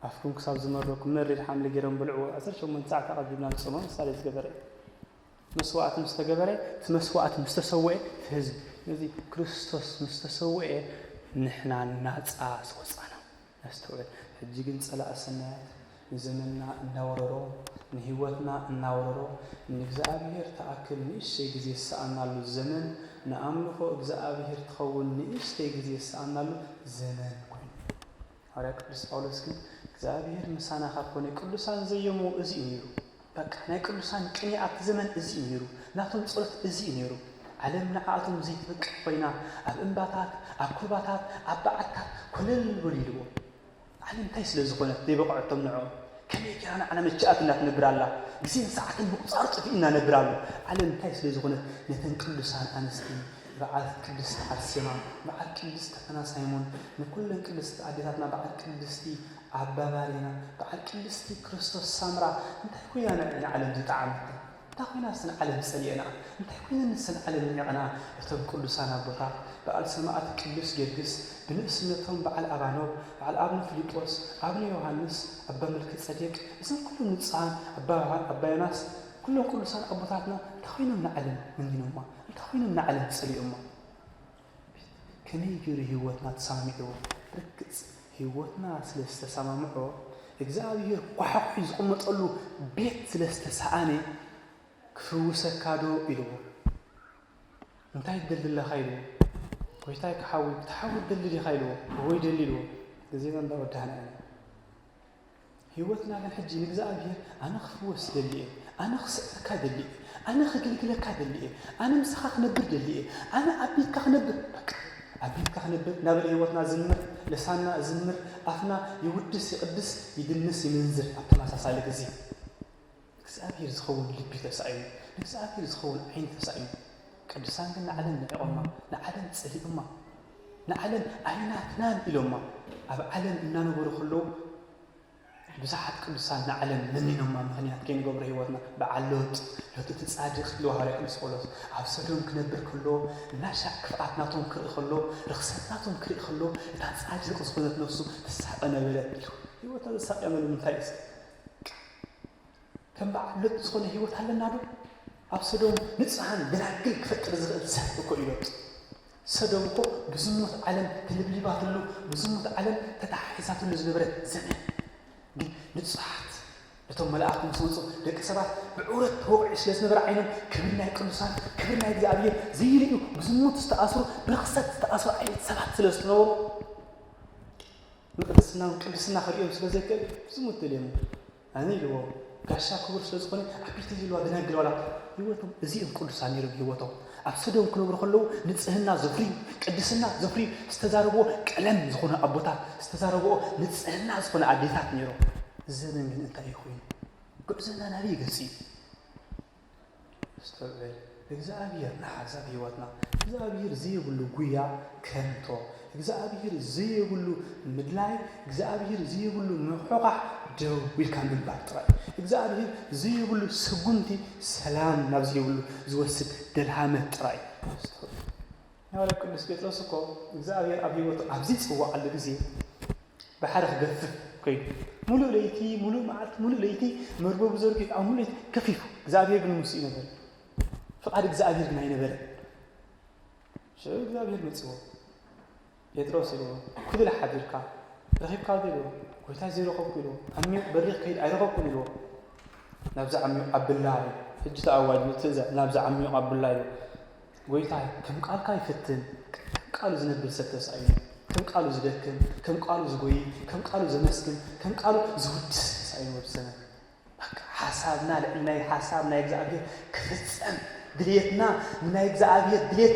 ኣፍኩም ክሳብ ዝመረኩም መሪር ሓምሊ ገይሮም ብልዕዎ፣ ዓሰርተ ሸሞንተ ሰዓት ኣቐዲምና ንጾሞ ምሳሌ ዝገበረ እዩ። መስዋእቲ ምስ ተገበረ፣ እቲ መስዋእቲ ምስ ተሰውኤ፣ እቲ ህዝቢ፣ ነዚ ክርስቶስ ምስ ተሰውኤ፣ ንሕና ናጻ ዝወጻና። ነስተውዕል። ሕጂ ግን ጸላኢ ሰናያት ንዘመንና እናወረሮ፣ ንህይወትና እናወረሮ፣ ንእግዚኣብሔር ተኣክል ንእሽተይ ግዜ ዝሰኣናሉ ዘመን፣ ንኣምልኾ እግዚኣብሔር ትኸውን ንእሽተይ ግዜ ዝሰኣናሉ ዘመን ኮይኑ። ሃዋርያ ቅዱስ ጳውሎስ ግን እግዚኣብሔር ምሳና ካብ ኮነ ቅዱሳን ዘየሞ እዚ እዩ ነይሩ። በቃ ናይ ቅዱሳን ቅኔ ኣብቲ ዘመን እዚ እዩ ነይሩ። ናቶም ጸሎት እዚ እዩ ነይሩ። ዓለም ንዓኣቶም ዘይትበቅዕ ኮይና ኣብ እምባታት፣ ኣብ ኩርባታት፣ ኣብ በዓትታት ኮለል በሉ ኢልዎም። ዓለም እንታይ ስለ ዝኾነት ዘይበቕዐቶም ንዕኦም? ከመይ ጌራ ንዓና መቻኣት እናትነብር ኣላ? ግዜን ሰዓትን ምቁጻር ጠፊኡና ነብር ኣሎ። ዓለም እንታይ ስለ ዝኾነት ነተን ቅዱሳን ኣንስቲ በዓል ቅድስቲ ኣርሴማ፣ በዓል ቅድስቲ ተፈና ሳይሞን፣ ንኩለን ቅድስቲ ኣዴታትና በዓል ቅድስቲ ኣባ ማርያና፣ በዓል ቅድስቲ ክርስቶስ ሳምራ እንታይ ኮይና ንዓለም ዝጠዓመተን? እንታይ ኮይና ስን ዓለም ጸሊኤና? እንታይ ኮይነን ስን ዓለም ንዕቕና? እቶም ቅዱሳን ኣቦታት በዓል ሰማዕት ቅዱስ ጊዮርጊስ ብንእስነቶም በዓል ኣባኖብ፣ በዓል ኣብነ ፊልጶስ፣ ኣብነ ዮሃንስ፣ ኣባ መልከ ጸዴቅ፣ እዞም ኩሎም ንጹሃን ኣባ ዮሃን፣ ኣባ ዮናስ፣ ኩሎም ቅዱሳን ኣቦታትና እንታይ ኮይኖም ንዓለም መኒኖማ? እንታይ ኮይኖም ንዓለም ጸሊኦማ? ከመይ ገይሩ ህይወትና ተሰማሚዕዎ? ርግጽ ህይወትና ስለ ዝተሰማምዖ እግዚኣብሔር ኳሕኩሒ ዝቕመጠሉ ቤት ስለ ዝተሰኣነ ክፍውሰካ ዶ ኢልዎ። እንታይ ትደሊ ኣለኻ ኢልዎ። ጎይታይ ክሓዊ፣ ክትሓዊ ትደሊ ዲኻ ኢልዎ። እወ ይደሊ ኢልዎ። ግዜና እንዳወዳእና ኢና። ህይወትና ግን ሕጂ ንእግዚኣብሔር ኣነ ክፍወስ ደሊ እየ፣ ኣነ ክስዕረካ ደሊ እየ፣ ኣነ ከገልግለካ ደሊ እየ፣ ኣነ ምሳኻ ክነብር ደሊ እየ፣ ኣነ ኣብ ቤትካ ክነብር፣ በቃ ኣብ ቤትካ ክነብር እናበለ ህይወትና ዝምር፣ ልሳንና ዝምር፣ ኣፍና ይውድስ ይቕድስ ይድንስ ይምንዝር ኣብ ተመሳሳሊ ግዜ። እግዚኣብሔር ዝኸውን ልቢ ተሳኢኑ፣ ንእግዚኣብሔር ዝኸውን ዓይኒ ተሳኢኑ። ቅዱሳን ግን ንዓለም ንዒቖማ፣ ንዓለም ጸሊኦማ፣ ንዓለም ኣይናትናን ኢሎማ። ኣብ ዓለም እናነበሩ ከለዉ ብዙሓት ቅዱሳን ንዓለም መኒኖማ ምኽንያት ከይንገብሮ ህይወትና። በዓል ሎጥ፣ ሎጥ እቲ ጻድቕ ኢልዎ ሃዋርያ ቅዱስ ጳውሎስ። ኣብ ሰዶም ክነብር ከሎ እናሻዕ ክፍኣት ናቶም ክርኢ ከሎ፣ ርኽሰት ናቶም ክርኢ ከሎ እታ ጻድቕ ዝኾነት ነፍሱ ትሳቐ ነበረት ኢሉ። ህይወትና ዘሳቕየና ንምንታይ እዩ? ከም በዓል ሎጥ ዝኾነ ህይወት ኣለና ዶ? ኣብ ሰዶም ንጹሃን ደናግል ክፈጥር ዝኽእል ሰብ እኮ እዩ ሎጥ። ሰዶም እኮ ብዝሙት ዓለም ተለብሊባትሉ፣ ብዝሙት ዓለም ተተሓሒዛትሉ ዝነበረት ዘመን። ግን ንጹሃት ነቶም መላእኽቲ ምስ መጹ ደቂ ሰባት ብዕውረት ተወቕዑ ስለ ዝነበረ ዓይኖም ክብሪ ናይ ቅዱሳን፣ ክብሪ ናይ እግዚኣብሔር ዘይርእዩ ብዝሙት ዝተኣስሩ፣ ብርኽሰት ዝተኣስሩ ዓይነት ሰባት ስለ ዝነበሩ ንቅድስና ቅድስና ክርእዮም ስለ ዘይክእል ብዝሙት ደልዮም። ኣነ ኢልዎ ጋሻ ክቡር ስለ ዝኾነ ኣብ ቤተይ ዘለዋ ደናግል ዋላ ህይወቶም እዚኦም ቅዱሳን ነይሮም። ህይወቶም ኣብ ሰዶም ክነብሩ ከለዉ ንጽህና ዘፍርዩ፣ ቅድስና ዘፍርዩ፣ ዝተዛረብዎ ቀለም ዝኾነ ኣቦታት ዝተዛረብዎ ንጽህና ዝኾነ ኣዴታት ነይሮም። እዚ ዘመን ግን እንታይ እዩ ኮይኑ? ቅዱስና ናበይ ገጽ እዩ? ኣስተውዕል። እግዚኣብሔር ንሓሳብ ህይወትና እግዚኣብሔር ዘይብሉ ጉያ ከንቶ፣ እግዚኣብሔር ዘይብሉ ምድላይ፣ እግዚኣብሔር ዘይብሉ ምሕዃሕ ደው ኢልካ ምንባር ጥራይ። እግዚኣብሔር ዘይብሉ ስጉምቲ፣ ሰላም ናብ ዘይብሉ ዝወስድ ደልሃመት ጥራይ። ናበለ ቅዱስ ጴጥሮስ እኮ እግዚኣብሔር ኣብ ህይወቱ ኣብዚ ዝጽውዓሉ ግዜ ባሕሪ ክገፍፍ ኮይኑ፣ ሙሉእ ለይቲ፣ ሙሉእ መዓልቲ፣ ሙሉእ ለይቲ መርበቡ ዘርጊሑ ኣብ ሙሉእ ለይቲ ገፊፉ። እግዚኣብሔር ግን ምስኡ ይነበረ። ፍቓድ እግዚኣብሔር ግን ኣይነበረን። ሽዑ እግዚኣብሔር መጽዎ። ጴጥሮስ ኢልዎ፣ "ክብል ሓዲርካ ረኺብካ ዶ?" ኢልዎ። "ጎይታይ ዘይረኸብኩ" ኢልዎ። "ዓሚቕ በሪኽ ከይድ ኣይረኸብኩን" ኢልዎ። "ናብዚ ዓሚቕ ኣብላ" ኢሉ። ሕጂ ተኣዋጅ ትእዛዝ፣ "ናብዚ ዓሚቕ ኣብላ" ኢሉ። "ጎይታይ ከም ቃልካ ይፍትን፣ ከም ቃሉ ዝነብር ሰብ ተሳኢኑ፣ ከም ቃሉ ዝደክም፣ ከም ቃሉ ዝጎይ፣ ከም ቃሉ ዘመስግን፣ ከም ቃሉ ዝውድስ ተሳኢኑ ወዲ ሰማይ። በቃ ሓሳብና ልዕሊ ናይ ሓሳብ ናይ እግዚኣብሔር ክፍጸም፣ ድልየትና ንናይ እግዚኣብሔር ድልየት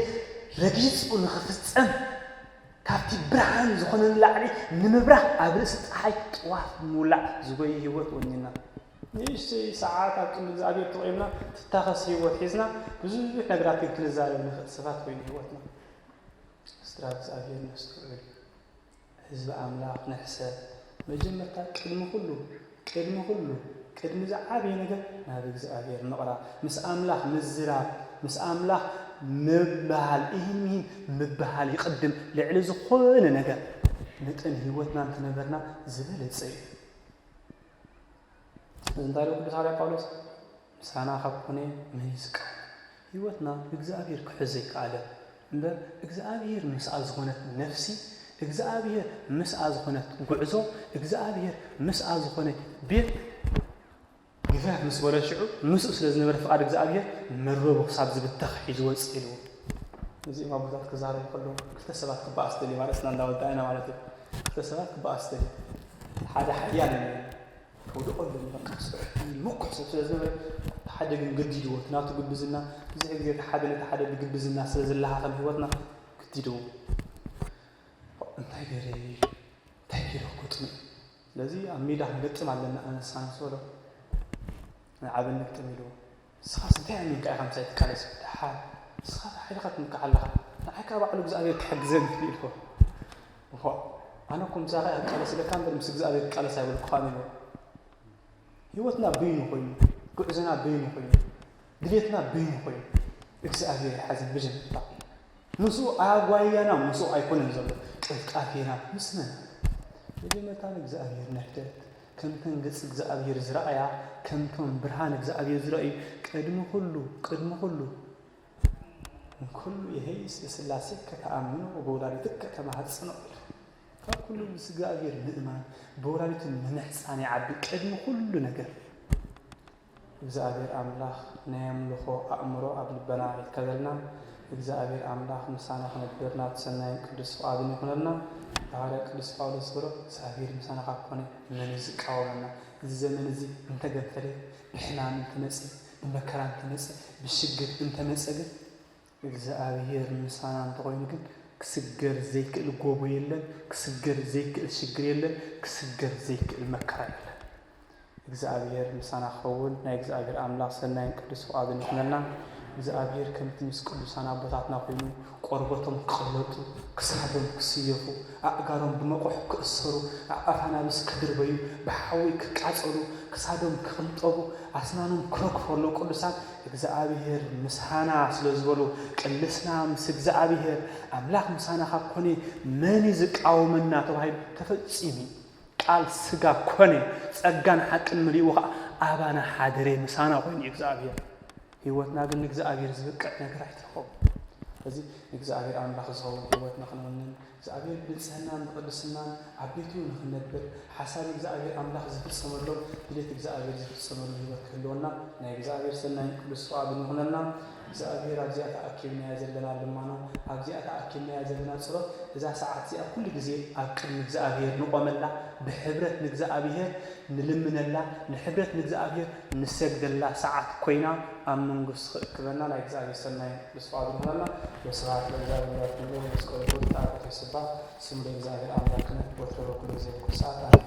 ረጊጹ ንኽፍጸም፣ ካብቲ ብርሃን ዝኾነ ንላዕሊ ንምብራህ ኣብ ርእሲ ጸሓይ ጥዋፍ ንምውላዕ ዝጎይ ህይወት ወኒና። ንእሽተይ ሰዓት ኣብ ቅድሚ እግዚኣብሔር ተቆይምና ትታኸስ ህይወት ሒዝና ብዙሕ ነገራት ግን ክንዛረብ ንኽእል ሰባት ኮይኑ ህይወትና። ስድራ እግዚኣብሔር ነስተውዕል። ህዝቢ ኣምላኽ ንሕሰብ። መጀመርታ ቅድሚ ኩሉ፣ ቅድሚ ኩሉ፣ ቅድሚ ዝዓበየ ነገር ናብ እግዚኣብሔር ምቕራብ። ምስ ኣምላኽ ምዝራብ፣ ምስ ኣምላኽ ምብሃል፣ ኢሂን ሚሂን ምብሃል ይቕድም። ልዕሊ ዝኾነ ነገር መጠን ህይወትና እንተነበርና ዝበለጸ እዩ። እዚ እንታይ ኢሉ ቅዱስ ሃዋርያ ጳውሎስ? "ምሳና ካብ ኮነ መን እዩ ዝቃወም?" ህይወትና እግዚኣብሔር ክሕዞ ኣይከኣለን። እምበር እግዚኣብሔር ምስኣ ዝኾነት ነፍሲ፣ እግዚኣብሔር ምስኣ ዝኾነት ጉዕዞ፣ እግዚኣብሔር ምስኣ ዝኾነ ቤት ግፈፍ ምስ በሎ ሽዑ ምስኡ ስለ ዝነበረ ፍቓድ እግዚኣብሔር መርበቡ ክሳብ ዝብተኽ ሒዙ ወፅእ ኢልዎ። እዚኦም ኣቦታት ክዛረቡ ከለዉ ክልተ ሰባት ክበኣስ ደልዩ ማለት ኢና እንዳወዳእና ማለት እዩ። ክልተ ሰባት ክበኣስ ደልዩ። ሓደ ሓያል እዩ። ከውድቐሉ በቃ ስራሕ ምኩሕ ሰብ ስለ ዝነበረ፣ እቲ ሓደ ግን ገዲድዎ። እቲ ናቱ ግብዝና፣ ብዙሕ ግዜ እቲ ሓደ ነቲ ሓደ ብግብዝና ስለ ዝለኻኸም ህይወትና ገዲድዎ። እንታይ ገይረ ኢሉ፣ እንታይ ገይረ ክገጥሞ? ስለዚ ኣብ ሜዳ ክንገጥም ኣለና፣ ኣነ ንስኻ ምስ በሎ፣ ንዓበ ንግጥም ኢልዎ። ንስኻስ እንታይ ኣሚንካ ኢኻ ምሳይ ትቃለስ? ደሓር፣ ንስኻ ሓይልኻ ትምካሕ ኣለኻ። ንዓይ ከኣ ባዕሉ እግዚኣብሔር ክሕግዘኒ ይኽእል ኢልዎ። እዋ፣ ኣነ እኮ ምሳኻ እየ ክቃለስ ኢለካ እምበር ምስ እግዚኣብሔር ክቃለስ ኣይበልኩኻን ኢልዎ። ህይወትና በይኑ ኮይኑ፣ ጉዕዞና በይኑ ኮይኑ፣ ድሌትና በይኑ ኮይኑ፣ እግዚኣብሔር ይሓዘን መጀመርታ። ምስኡ ኣጓያና ምስኡ ኣይኮነን ዘሎ፣ ቅልጣፌና ምስ መን? መጀመርታ ንእግዚኣብሔር ንሕደት። ከምተን ገጽ እግዚኣብሔር ዝረኣያ፣ ከምቶም ብርሃን እግዚኣብሔር ዝረኣዩ፣ ቅድሚ ኩሉ፣ ቅድሚ ኩሉ፣ "እምኩሉ ይሄይስ በስላሴ ከተኣምኖ ወበወላዲትከ ተማህጽኖ" ኢሉ። ካብ ኩሉ ምስ እግዚኣብሔር ምእማን፣ ብወላዲቱ ምምሕጻን ይዓቢ ቅድሚ ኩሉ ነገር። እግዚኣብሔር ኣምላኽ ናይ ኣምልኾ ኣእምሮ ኣብ ልበና ይትከለልና። እግዚኣብሔር ኣምላኽ ምሳና ክነብር ናቱ ሰናይን ቅዱስ ፍቓዱን ይኹነልና። ብሃዋርያ ቅዱስ ጳውሎስ ዝበሎ፣ እግዚኣብሔር ምሳና ካብ ኮነ መን እዩ ዝቃወመና? እዚ ዘመን እዚ እንተገንፈለ፣ ብሕማም እንተመጸ፣ ብመከራ እንተመጸ፣ ብሽግር እንተመጸ ግን፣ እግዚኣብሔር ምሳና እንተኾይኑ ግን ክስገር ዘይክእል ጎቦ የለን፣ ክስገር ዘይክእል ሽግር የለን፣ ክስገር ዘይክእል መከራ የለን። እግዚኣብሔር ምሳና ክኸውን ናይ እግዚኣብሔር ኣምላኽ ሰናይን ቅዱስ ፍቓዱን ይኹነልና። እግዚኣብሔር ከምቲ ምስ ቅዱሳን ኣቦታትና ኮይኑ ቆርበቶም ክቕለጡ፣ ክሳዶም ክስየፉ፣ ኣእጋሮም ብመቑሕ ክእሰሩ፣ ኣናብስ ክድርበዩ፣ ብሓዊ ክቃጸሉ፣ ክሳዶም ክቕንጠቡ፣ ኣስናኖም ክረግፎ ኣሎ ቅዱሳን እግዚኣብሔር ምሳና ስለ ዝበሉ፣ ቅልስና ምስ እግዚኣብሔር ኣምላኽ ምሳና ካብ ኮነ መን እዩ ዝቃወመና ተባሂሉ ተፈጺሙ እዩ። ቃል ስጋ ኮነ፣ ጸጋን ሓቅን መሊኡ ኸኣ ኣባና ሓደረ፣ ምሳና ኮይኑ እዩ እግዚኣብሔር። ህይወትና ግን ንእግዚኣብሔር ዝበቅዕ ነገር ኣይትረኸቡ። ስለዚ ንእግዚኣብሔር ኣምላኽ ዝኸውን ህይወትና ክንውንን እግዚኣብሔር ብንጽህናን ብቕድስናን ኣብ ቤቱ ንኽንነብር፣ ሓሳብ እግዚኣብሔር ኣምላኽ ዝፍጸመሎም፣ ድሌት እግዚኣብሔር ዝፍጸመሉ ህይወት ክህልወና ናይ እግዚኣብሔር ሰናይን ቅዱስ ፍቓዱ ንኹነልና። እግዚኣብሔር ኣብዚኣ ተኣኪብናያ ዘለና ልማኖ፣ ኣብዚኣ ተኣኪብናያ ዘለና ጸሎት፣ እዛ ሰዓት እዚኣ ኩሉ ግዜ ኣብ ቅድሚ እግዚኣብሔር ንቖመላ፣ ብሕብረት ንእግዚኣብሔር ንልምነላ፣ ንሕብረት ንእግዚኣብሔር ንሰግደላ ሰዓት ኮይና ኣብ መንግስቱ ክእክበና ናይ እግዚኣብሔር ሰናይን ቅዱስ ፍቓዱ ንኹነልና። ወስብሐት ለእግዚኣብሔር ወለወላዲቱ ድንግል ወለመስቀሉ ክቡር። ይትባረክ ይትቀደስ ስሙ ለእግዚኣብሔር ኣምላክነ ወትረ በኩሉ ጊዜ ወኩሉ ሰዓት። ኣሜን።